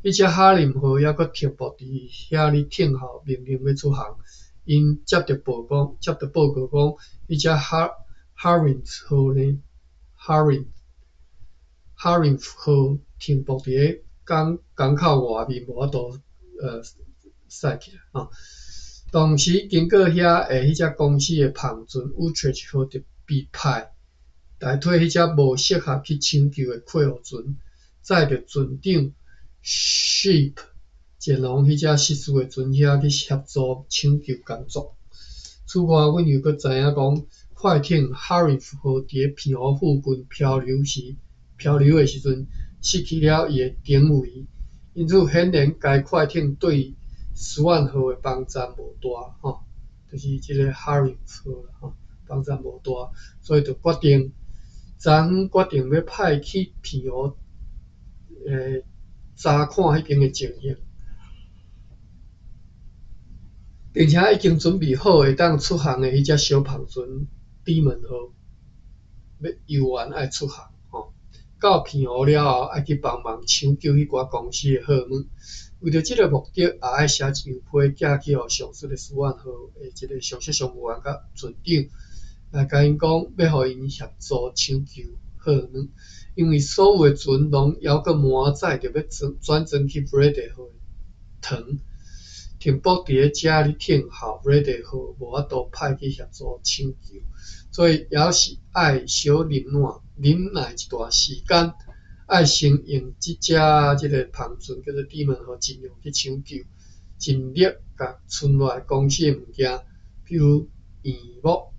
彼隻哈林號猶閣停泊佇遐咧等候命令欲出航。𪜶接著報講，接著報告講，彼隻哈哈林號呢，哈林哈林號停泊佇咧港港口外面，無法度駛起來吼。當時經過遐的彼隻公司的帆船 Utrecht 號就被派代替彼隻無適合去搶救的客貨船，載著船長 Ship 前往彼隻失事的船遐去協助搶救工作。此外，阮又閣知影講，快艇哈林號佇咧澎湖附近漂流時，漂流的時陣失去了伊的定位，因此顯然該快艇對斯萬號的幫贊無大吼，就是這个哈林號啦吼，幫贊無大，所以就決定，昨昏決定欲派去澎湖，查看彼邊的情形，並且已經準備好會當出航的彼隻小帆船底門號，欲遊玩愛出航吼。到澎湖了後，愛去幫忙搶救彼寡公司的貨物。為著這个目的，也愛寫一張批寄去予上述的斯萬號的這个上述商務員佮船長，來共𪜶講，欲予𪜶協助搶救貨物，因為所有的船攏猶閣滿載著欲轉轉裝去布雷德號的糖，停泊佇咧遮咧等候布雷德號無法度派去協助搶救，所以猶是愛小忍耐忍耐一段時間，愛先用這隻這个帆船叫做底門號，盡量去搶救，盡力共賰落來公司的物件，比如圓木、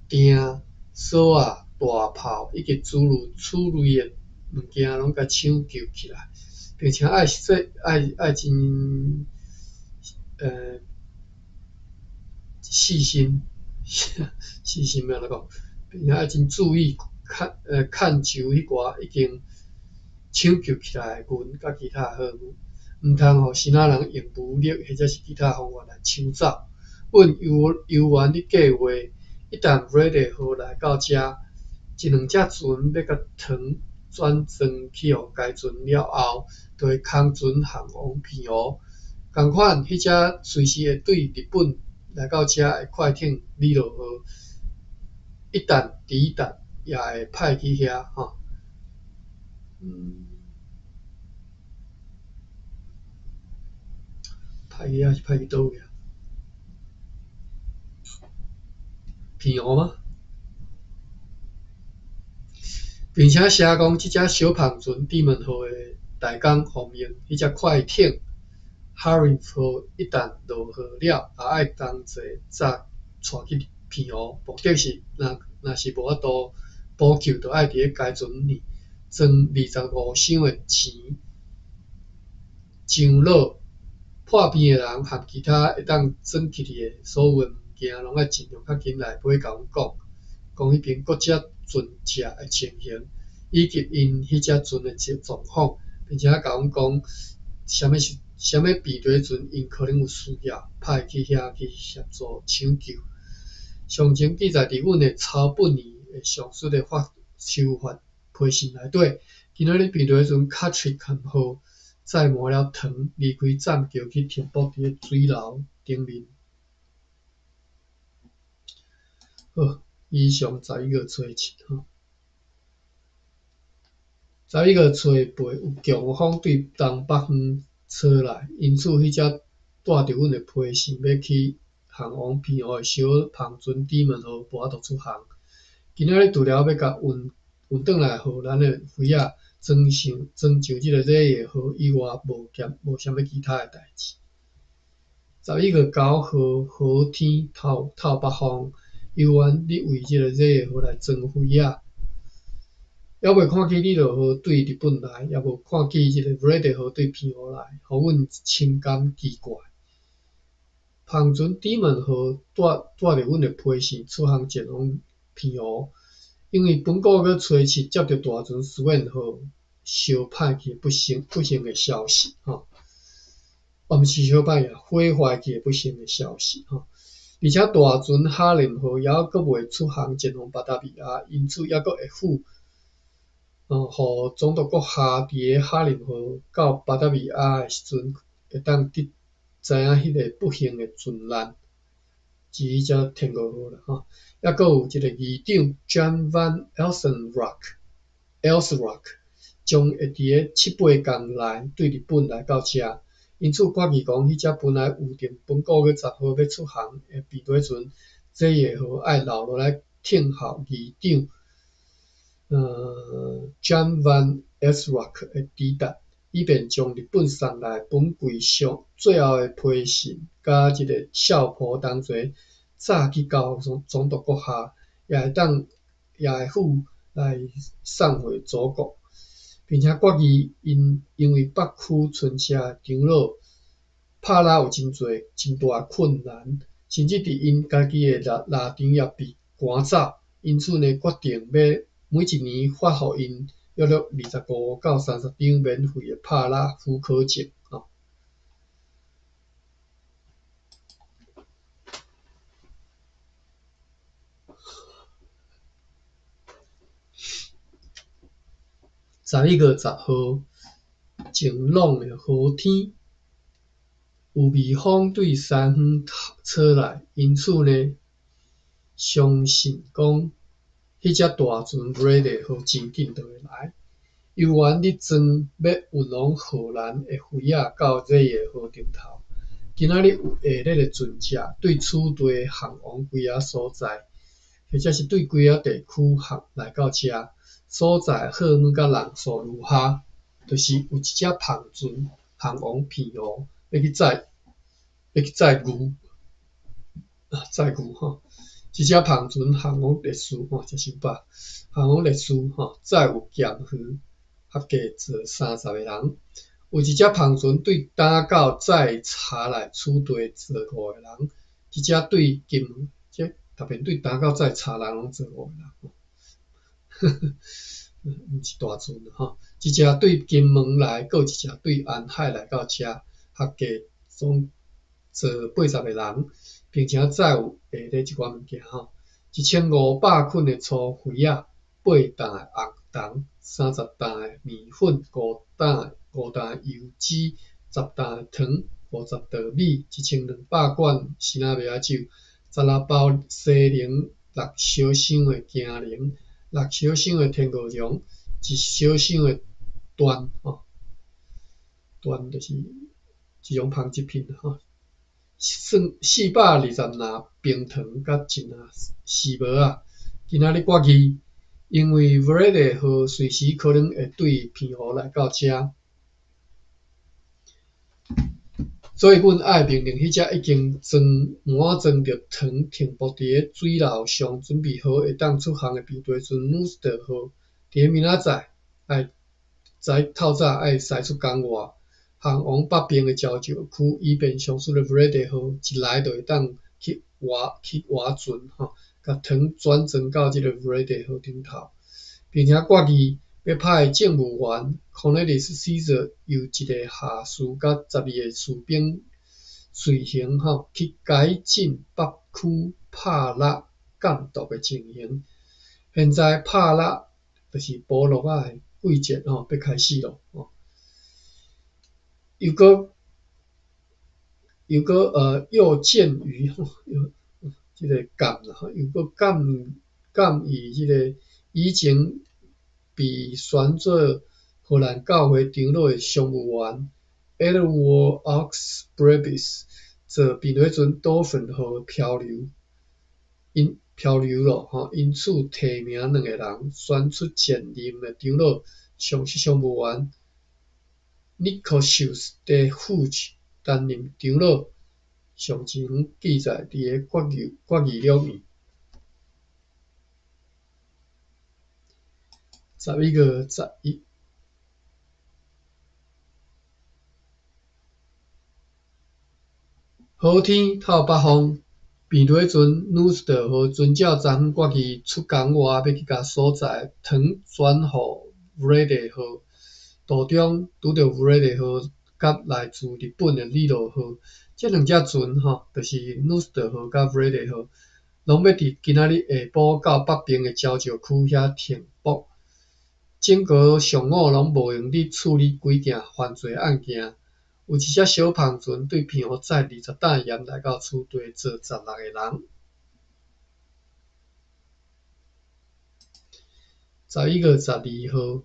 釘、鎖仔、大炮以及諸如此類的物件，攏共搶救起來，並且愛說愛愛真細心，細心欲按怎講？並且愛真注意看看守彼寡已經搶救起來的銀佮其他貨物，毋通予其他人用武力或者是其他方法來搶走。阮猶猶原咧計劃，一旦布雷德號來到遮，一兩隻船欲共糖轉裝去予該船了後，就會空船航往澎湖。仝款，彼隻隨時會對日本來到遮的快艇里羅號，一旦抵達，也會派去遐吼。派去遐是派去佗位啊？澎湖嗎？並且寫講，這隻小帆船底門號的大工奉命，彼隻快艇哈林號一旦落河了，也愛同齊載帶去澎湖，目的是若若是無法度補救，就愛佇咧該船裡裝25箱的錢、樟腦、破病的人和其他會當裝起去的所有的物件，攏愛盡量較緊來批共阮講，講彼邊各隻船隻的情形，以及𪜶彼隻船的狀況，並且共阮講啥物是啥物病地船，𪜶可能有需要派去遐去協助搶救。上前記載佇阮的抄本裡的上述的發收發批信內底，今仔日病地船卡翠肯號載滿了糖，離開棧橋去停泊佇咧水樓頂面。好，以上11月初七吼，11月初八有強風對東北方吹來，因此彼隻帶著阮的批信欲去航往澎湖的小帆船底門號無法度出航。今仔日除了欲共運運轉來予咱的妃仔裝上裝上這个禮的號以外，無兼無啥物其他的代誌。11月9號好天透透北風，猶原咧為這个禮的號來裝妃仔。猶未看見里羅號對日本來，也無看見這个布雷德號對澎湖來，予阮深感奇怪。帆船底門號帶帶著阮的批信出航前往澎湖，因為本個月初七接著大船斯萬號燒歹去不幸不幸的消息，吼，哦，毋是燒歹去，毀壞去不幸的消息，吼。而且大船哈林號猶閣未出航前往巴達維亞，因此猶閣會赴，予總督閣下佇咧哈林號到巴達維亞的時陣，會當得知影彼个不幸的船難，是彼隻天鵝號啦，吼。猶閣有這个議長 Jan van Elsenrock，Elsrock。將會佇咧七八工內對日本來到遮。因此決議講，彼隻本來預定本個月10號欲出航的平底船“這葉號”愛留落來聽候議長Jan van Esrack 的抵達，以便將日本送來本季上最後的批信佮這个孝婆同齊早去交予總督閣下，也會當也會赴來送回祖國。並且決議因為北區村社的長老帕拉有真濟真大的困難，甚至佇𪜶家己的獵獵場也被趕走，因此呢，決定欲每一年發予𪜶約略25到30張免費的拍獵許可證。吼。11月10號，晴朗的好天，有微風對西方吹來，因此呢，相信講彼隻大船 Vrede 號真緊就會來。猶原咧裝欲運往荷蘭的魚仔到這葉號頂頭。今仔日有下熱的船隻對此地航往幾仔所在，或者是對幾仔地區航來到遮。所在貨物佮人數如下，就是有一隻帆船航往澎湖，欲去載欲去載牛，啊載牛吼。一隻帆船航往烈士吼，食傷飽，航往烈士吼，載有鹹魚，合計坐30個人。有一隻帆船對打到載茶來此地坐五個人，一隻對金門，這特別對打到載茶人攏坐五個人。毋是大船吼，一隻對金門來，閣有一隻對安海來到遮，合計總坐80個人，並且載有下咧這寡物件吼，1500捆的粗魚仔，8擔的紅糖，30擔的麵粉，5擔油脂，10擔的糖，50袋米，1200罐新仔麥仔酒，16包西寧，六小箱的京寧，六小箱的天鵝絨，一小箱的緞吼，緞就是一種紡織品吼，算420籃冰糖佮一籃絲襪仔。今仔日決議，因為 Vrede 號隨時可能會對澎湖來到遮，所以阮愛命令彼隻已經裝滿裝著糖停泊佇咧水路上準備好會當出航的平底船 Nooster 號，佇咧明仔載愛早透早愛駛出港外，航往北爿的礁石區，以便上述的 Vrede 號一來就會當去划去划船吼，共糖轉裝到這个 Vrede 號頂頭，並且決議欲派政務員 Cornelis Caesar 由一个下士佮12个士兵隨行吼，去改進北區拍獵監督的情形。現在拍獵就是捕鱸仔的季節吼，欲開始囉吼。又閣又閣又鑑於吼，這个鑑啦吼，又閣鑑鑑於這个以前被選做荷蘭教會長老的商務員 Edward Oxbravis 坐平底船 Dolphin 號漂流，因漂流囉吼，因此提名兩個人選出前任的長老上商務員 Nicolaus de Hoog 擔任長老。上前記載佇个決議裡面。11月11，好天透北風，平底船 Nooster 號遵照昨昏決議出港外，欲去共所載糖轉予 Vrede 號。途中拄著 Vrede 號佮來自日本的里羅號，這兩隻船吼，就是 Nooster 號佮 Vrede 號，攏欲佇今仔日下晡到北爿的礁石區遐停泊。整個上午攏無閒佇處理幾件犯罪案件。有一隻小帆船對澎湖載20擔鹽來到此地，坐16個人。11月12號，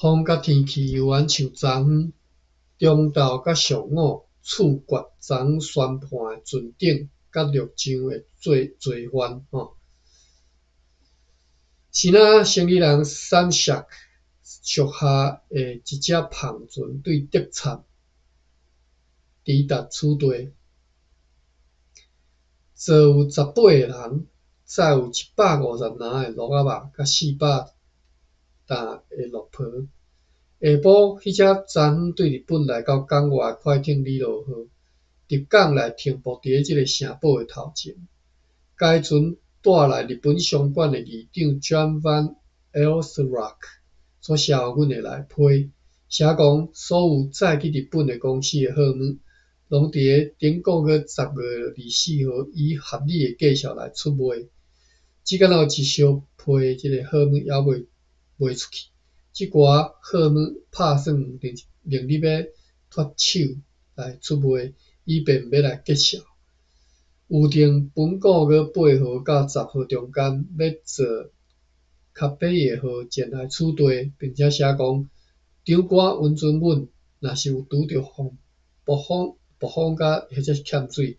風佮天氣猶原像昨昏中晝佮上午處決昨昏宣判的船長佮陸將的罪犯吼。支那生理人 Samshak 屬下的一隻帆船對德杉抵達此地，坐有18個人，載有150籃的鹿仔肉佮400擔的鹿皮。下晡，彼隻昨昏對日本來到港外的快艇里羅號，入港來停泊佇咧這个城堡的頭前。該船帶來日本商館的議長 Jan van Elsraak 所寫予阮的內批，寫講所有載去日本的公司的貨物，攏佇咧頂個月10月24號以合理的價數來出賣。只敢若有一小批這个貨物猶未賣出去，這寡貨物拍算明日欲脫手來出賣，以便欲來結銷。預定本個月8號到10號中間，欲坐卡貝耶號前來此地，並且寫講，長官允准阮，若是有拄著暴風佮或者是欠水，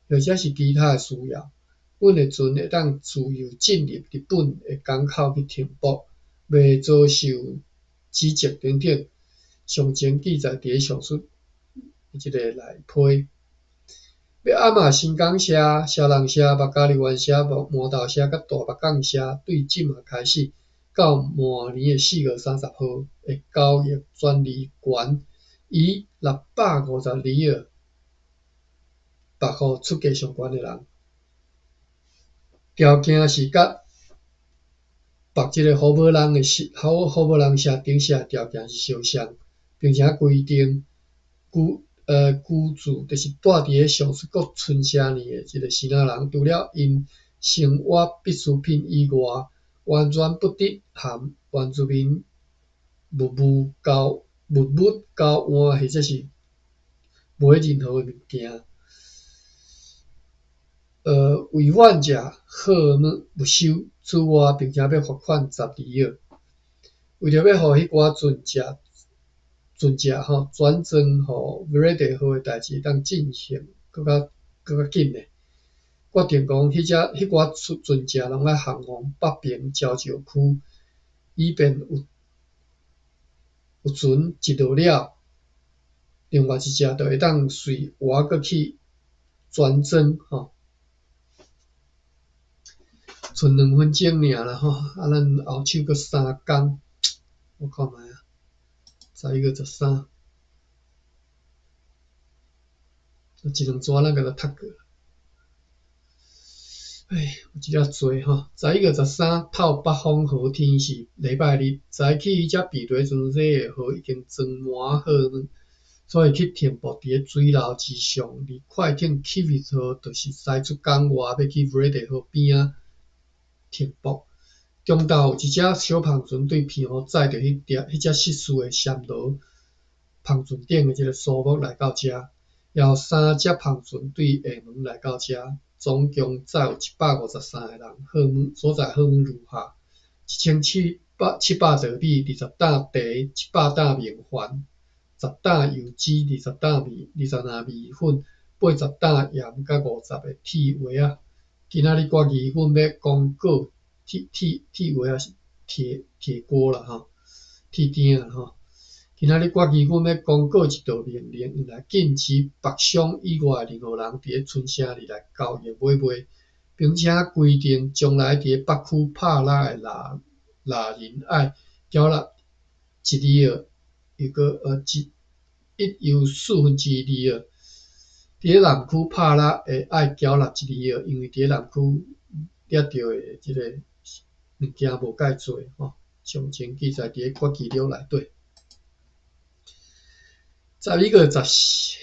或者是其他的需要，阮的船會當自由進入日本的港口去停泊，袂遭受指責等等。詳情記載佇咧上述這个內批。欲暗仔新港社、暹羅社、麥加利灣社、饃頭社佮大峇港社，對這馬開始到明年的4月30號的交易專利權，以650里爾縛予出價上懸的人。條件是佮縛這个好無人的好無人社頂社的條件是相像，並且規定居住就是住佇咧上述國村社內的這个支那人，除了𪜶生活必需品以外，完全不得含原住民物物交換，或者是買任何的物件。違反者貨物沒收。此外，並且欲罰款10里爾。為著欲予彼寡船隻吼轉裝予維雷號的代誌會當進行閣較緊的，決定講彼寡船隻攏愛航往北爿礁石區，以便有船一落了，另外一隻就會當隨活閣去轉裝吼。賰2分鐘爾啦吼，啊，咱後手閣3工，我看覓啊，11月13，一兩逝咱共它讀過。哎，有一點濟吼，11月13透北風雨天是禮拜日，早起彼隻彼得船的號已經裝滿貨物，所以去停泊佇咧水樓之上。而快艇起飛號就是駛出港外，欲去維雷號邊仔停泊。中晝有一隻小帆船對澎湖載著彼隻失事的暹羅帆船頂的這个蘇木來到遮，也有三隻帆船對廈門來到遮，總共載有153個人。貨物所載貨物如下：1700石米、20擔茶、700擔麵飯、10擔油脂、20籃麵粉、80擔鹽，佮50個鐵鞋仔。今仔日決議阮欲公告鐵鞋仔是鐵鍋啦吼，鐵鼎啦吼。今仔日決議阮欲公告一道命令，用來禁止北商以外的任何人佇咧春城裡來交易買賣，並且規定將來佇咧北區拍獵的獵人愛繳納一里爾，又閣一又1/4里爾。佇咧南區拍獵的愛繳納一里爾，因為佇咧南區掠著的這个物件無介濟吼。詳情記載佇咧決議錄內底。11月14，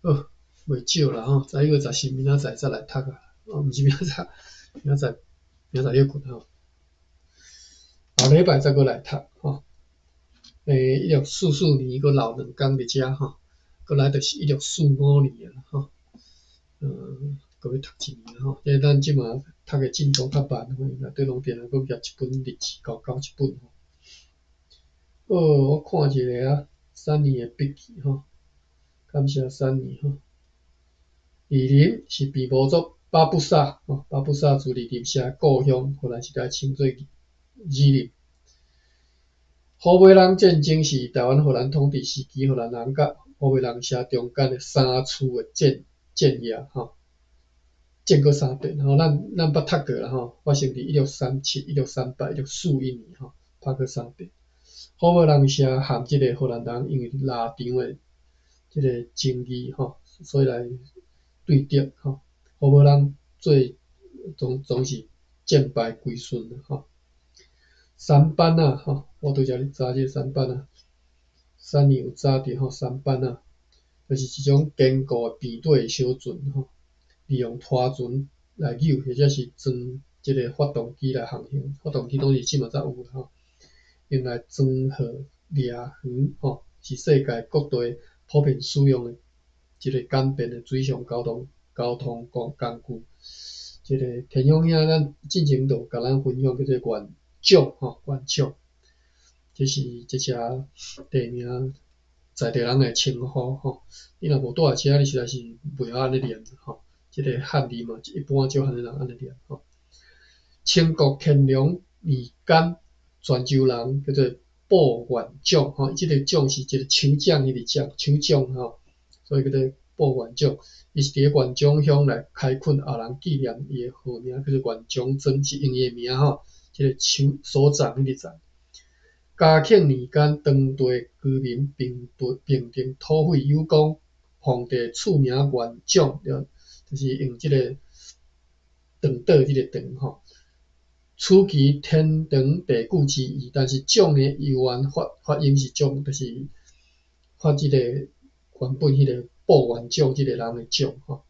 好，袂少啦吼。11月14，明仔載再來讀啊。哦，毋是明仔載，明仔載，明仔載歇睏吼。後禮拜再閣來讀吼。1644年閣留2工佇遮吼，閣來就是1645年啊吼。閣欲讀一年吼。這咱這馬讀的進度較慢吼，內底攏定閣舉一本日誌，厚厚一本。好，我看一下啊，三年的筆記吼，感謝三年吼。二林是平埔族巴布薩吼，巴布薩族二林社的故鄉，荷蘭時代稱做二林。虎尾人戰爭是臺灣荷蘭統治時期荷蘭人佮虎尾人社中間的三次的戰戰役吼，戰過三遍吼，咱咱捌讀過啦吼，發生佇1637、1638、1641年吼，拍過三遍。虎尾人社和這个荷蘭人因為立場的這个爭議吼，所以來對敵吼，虎尾人做總總是戰敗歸順吼。三班仔吼，我拄才咧查這个三班仔，三年有查著吼，三班仔就是一種堅固的平底的小船吼，利用拖船來扭，或者是裝這个發動機來航行，發動機當然這馬才有吼，用來裝貨掠魚吼，是世界各地普遍使用的一个簡便的水上交通交通工工具。這个天雄兄咱進前就有共咱分享叫做元長吼，元長，這是這隻地名在地人的稱呼吼。你若無住佇遮，你實在是袂曉按呢念吼。這个漢字嘛，一般少漢人按呢念吼。清國乾隆年間，泉州人叫做布元長吼，這个長是一个酋長彼个長，酋長吼，所以叫做布元長。伊是佇咧元長鄉來開墾後人紀念伊的號名，叫做元長莊，是用伊的名吼。這个酋所長彼个長。嘉慶年間，當地居民平平定土匪有功，皇帝賜名元長，對，就是用這个長島這个長吼。取其天長地久之意，但是長的由源發發音是長，就是發這個原本彼个布元長這个人的長吼。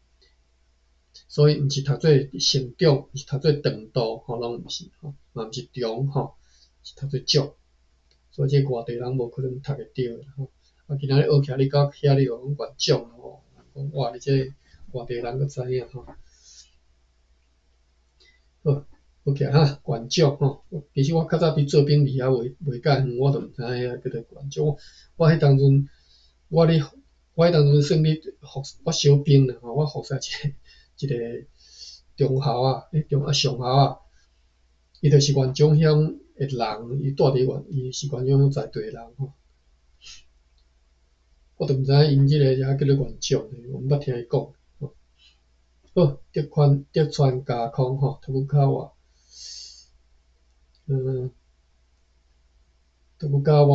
所以毋是讀做成長，是讀做長度吼，攏毋是吼，嘛毋是長吼，是讀做長。所以這外地人無可能讀會著吼。啊，今仔日學起來，你到遐你就講元長吼，講哇，你這外地人閣知影吼。好，好起來哈，元長吼。其實我較早佇做兵離遐袂袂介遠，我就毋知影遐叫做元長。我彼當陣，我咧，我彼當陣算咧服，我小兵啦吼，我服侍一個一個中校仔，欸中啊上校仔，伊就是元長鄉的人，伊住佇元，伊是元長鄉在地人吼。我就毋知影𪜶這个遮叫做元長，我毋捌聽伊講。好，德川德川家康吼，徳川，嗯，徳川家康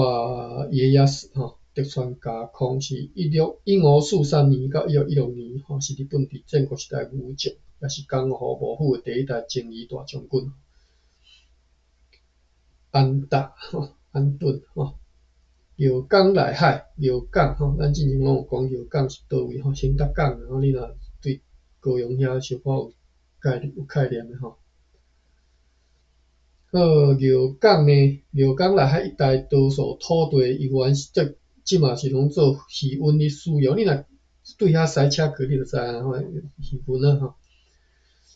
吼，德川家康是161543年到1616年吼，是日本佇戰國時代武將，也是江戶幕府的第一代征夷大將軍。安達吼，安頓吼，廟港內海，廟港吼，咱之前攏有講廟港是佗位吼，興達港，吼，你若對高雄遐小可有概有概念的吼。好，廟港呢，廟港內海一帶多數土地猶原是這這嘛是攏做漁塭咧使用。你若對遐駛車過，你就知影吼，漁塭啊吼。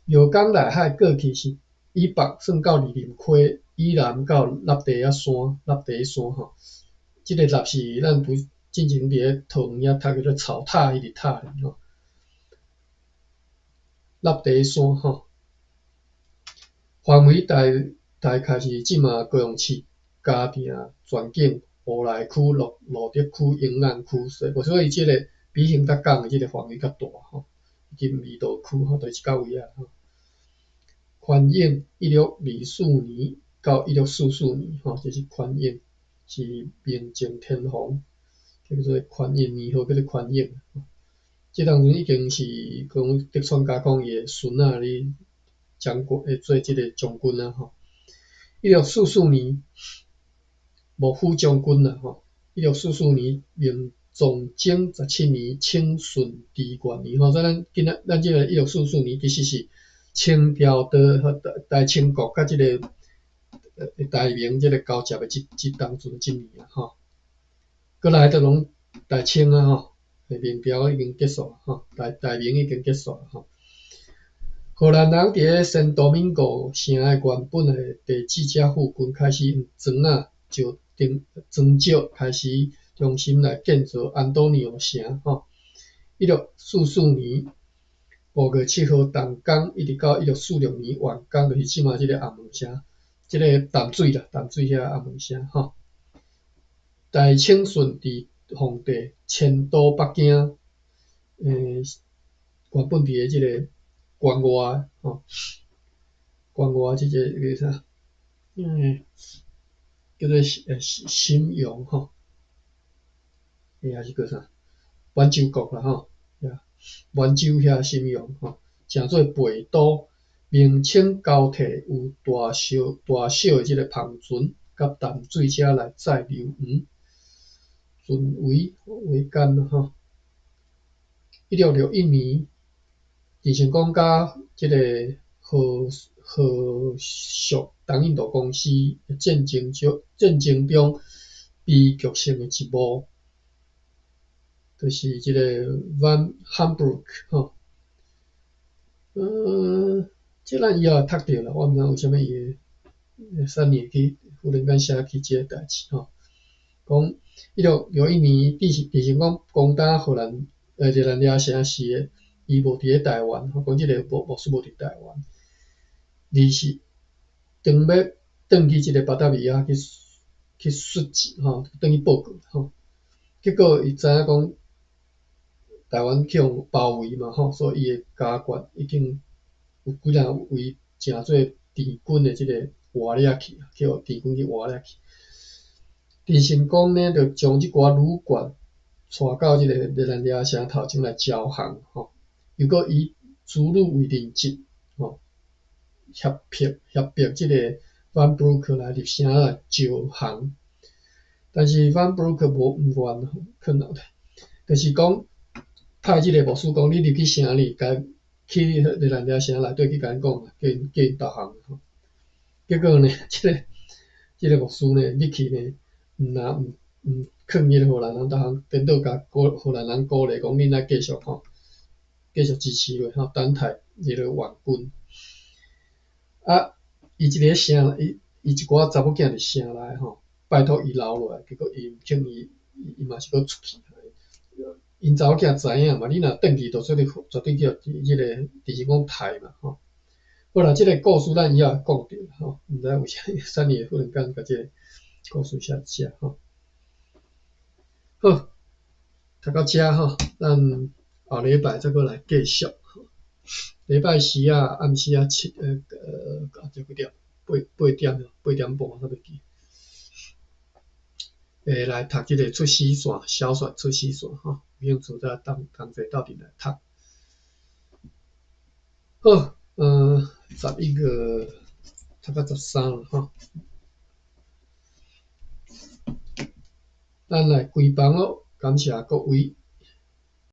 廟港內海過去是以北算到二林溪，以南到立地仔山，立地山吼。這个立是咱不進前佇咧桃園遐讀叫做草塔彼個塔吼。立地山吼，範圍大大概是這馬高雄市嘉定全境、烏來區、蘆蘆竹區、永安區，所以這个比興達港的這个範圍較大吼，以及彌道區吼，就是這位啊吼。寬永1624年到1644年吼，這是寬永，是明鄭天皇，叫做寬永，年號叫做寬永。這當陣已經是講德川家康伊的孫仔咧將軍，會做這个將軍啊吼。1644年，幕府將軍啦吼。1644年，明崇禎十七年，清順治元年吼。所以咱今仔咱這个1644年其實是清朝的大清國佮這个大明這个交接的這這當陣這年啊吼。過來就攏大清啊吼，明朝已經結束吼，大大明已經結束吼。荷蘭人佇咧聖多明哥城的原本的地址遮附近開始用磚仔石頂磚石開始重新來建造安東尼奧城吼。1644年5月7號動工，一直到1646年完工，就是這馬這个紅毛城，這个淡水啦，淡水遐紅毛城吼。大清順治皇帝遷都北京，原本佇咧這个關外吼，關外這个叫啥？叫做瀋陽吼，抑是叫啥？滿洲國啦吼，滿洲遐瀋陽吼，成做陪都。明清交替有大小大小的這个帆船，佮淡水遮來載硫磺、船桅桅杆吼。1661年，鄭成功佮這个荷荷屬東印度公司戰爭中悲劇性的一幕，就是這個 Van Hambroek 吼。這咱以後會讀著啦，我毋知為啥物伊會三年去忽然間寫起這个代誌吼。講1661年，鄭成功攻打荷蘭熱那亞城時，伊無佇咧台灣，講這个牧師無佇台灣，而是當欲轉去這个巴達維亞去述職吼，轉去報告吼。結果伊知影講台灣去予包圍嘛吼，所以伊的家眷已經有幾若位誠做滇軍的這个活掠去，去予滇軍去活掠去。鄭成功呢，就將這寡女眷帶到這个熱那亞城頭前來招降吼，又閣以子女為人質吼，脅迫這个 Van Broek 來入城來招降。但是 Van Broek 無毋願，可能就是講派這个牧師講，你入去城裡，共去熱那亞城內底去共𪜶講，叫𪜶投降吼。結果呢，這个牧師呢入去呢，毋若毋毋勸彼个荷蘭人投降，顛倒共荷蘭人鼓勵講，恁愛繼續吼，繼續支持落吼，等待彼个援軍。啊，伊一个城，伊一寡查某囝佇城內吼，拜託伊留落來，結果伊毋肯，伊嘛是閣出去。𪜶查某囝知影嘛，你若轉去，就絕對絕對去予彼个鄭成功刣嘛吼。好啦，這个故事咱以後會講著吼，毋知為啥物三年忽然間共這个故事寫遮吼。好，讀到遮吼，咱後禮拜再閣來繼續。禮拜四啊，暗時啊幾點？8點，8點半我袂記。會來讀這个出師線，小說出師線吼，有興趣再同齊鬥陣來讀。好，11月讀到13啦吼。咱來關房囉，感謝各位。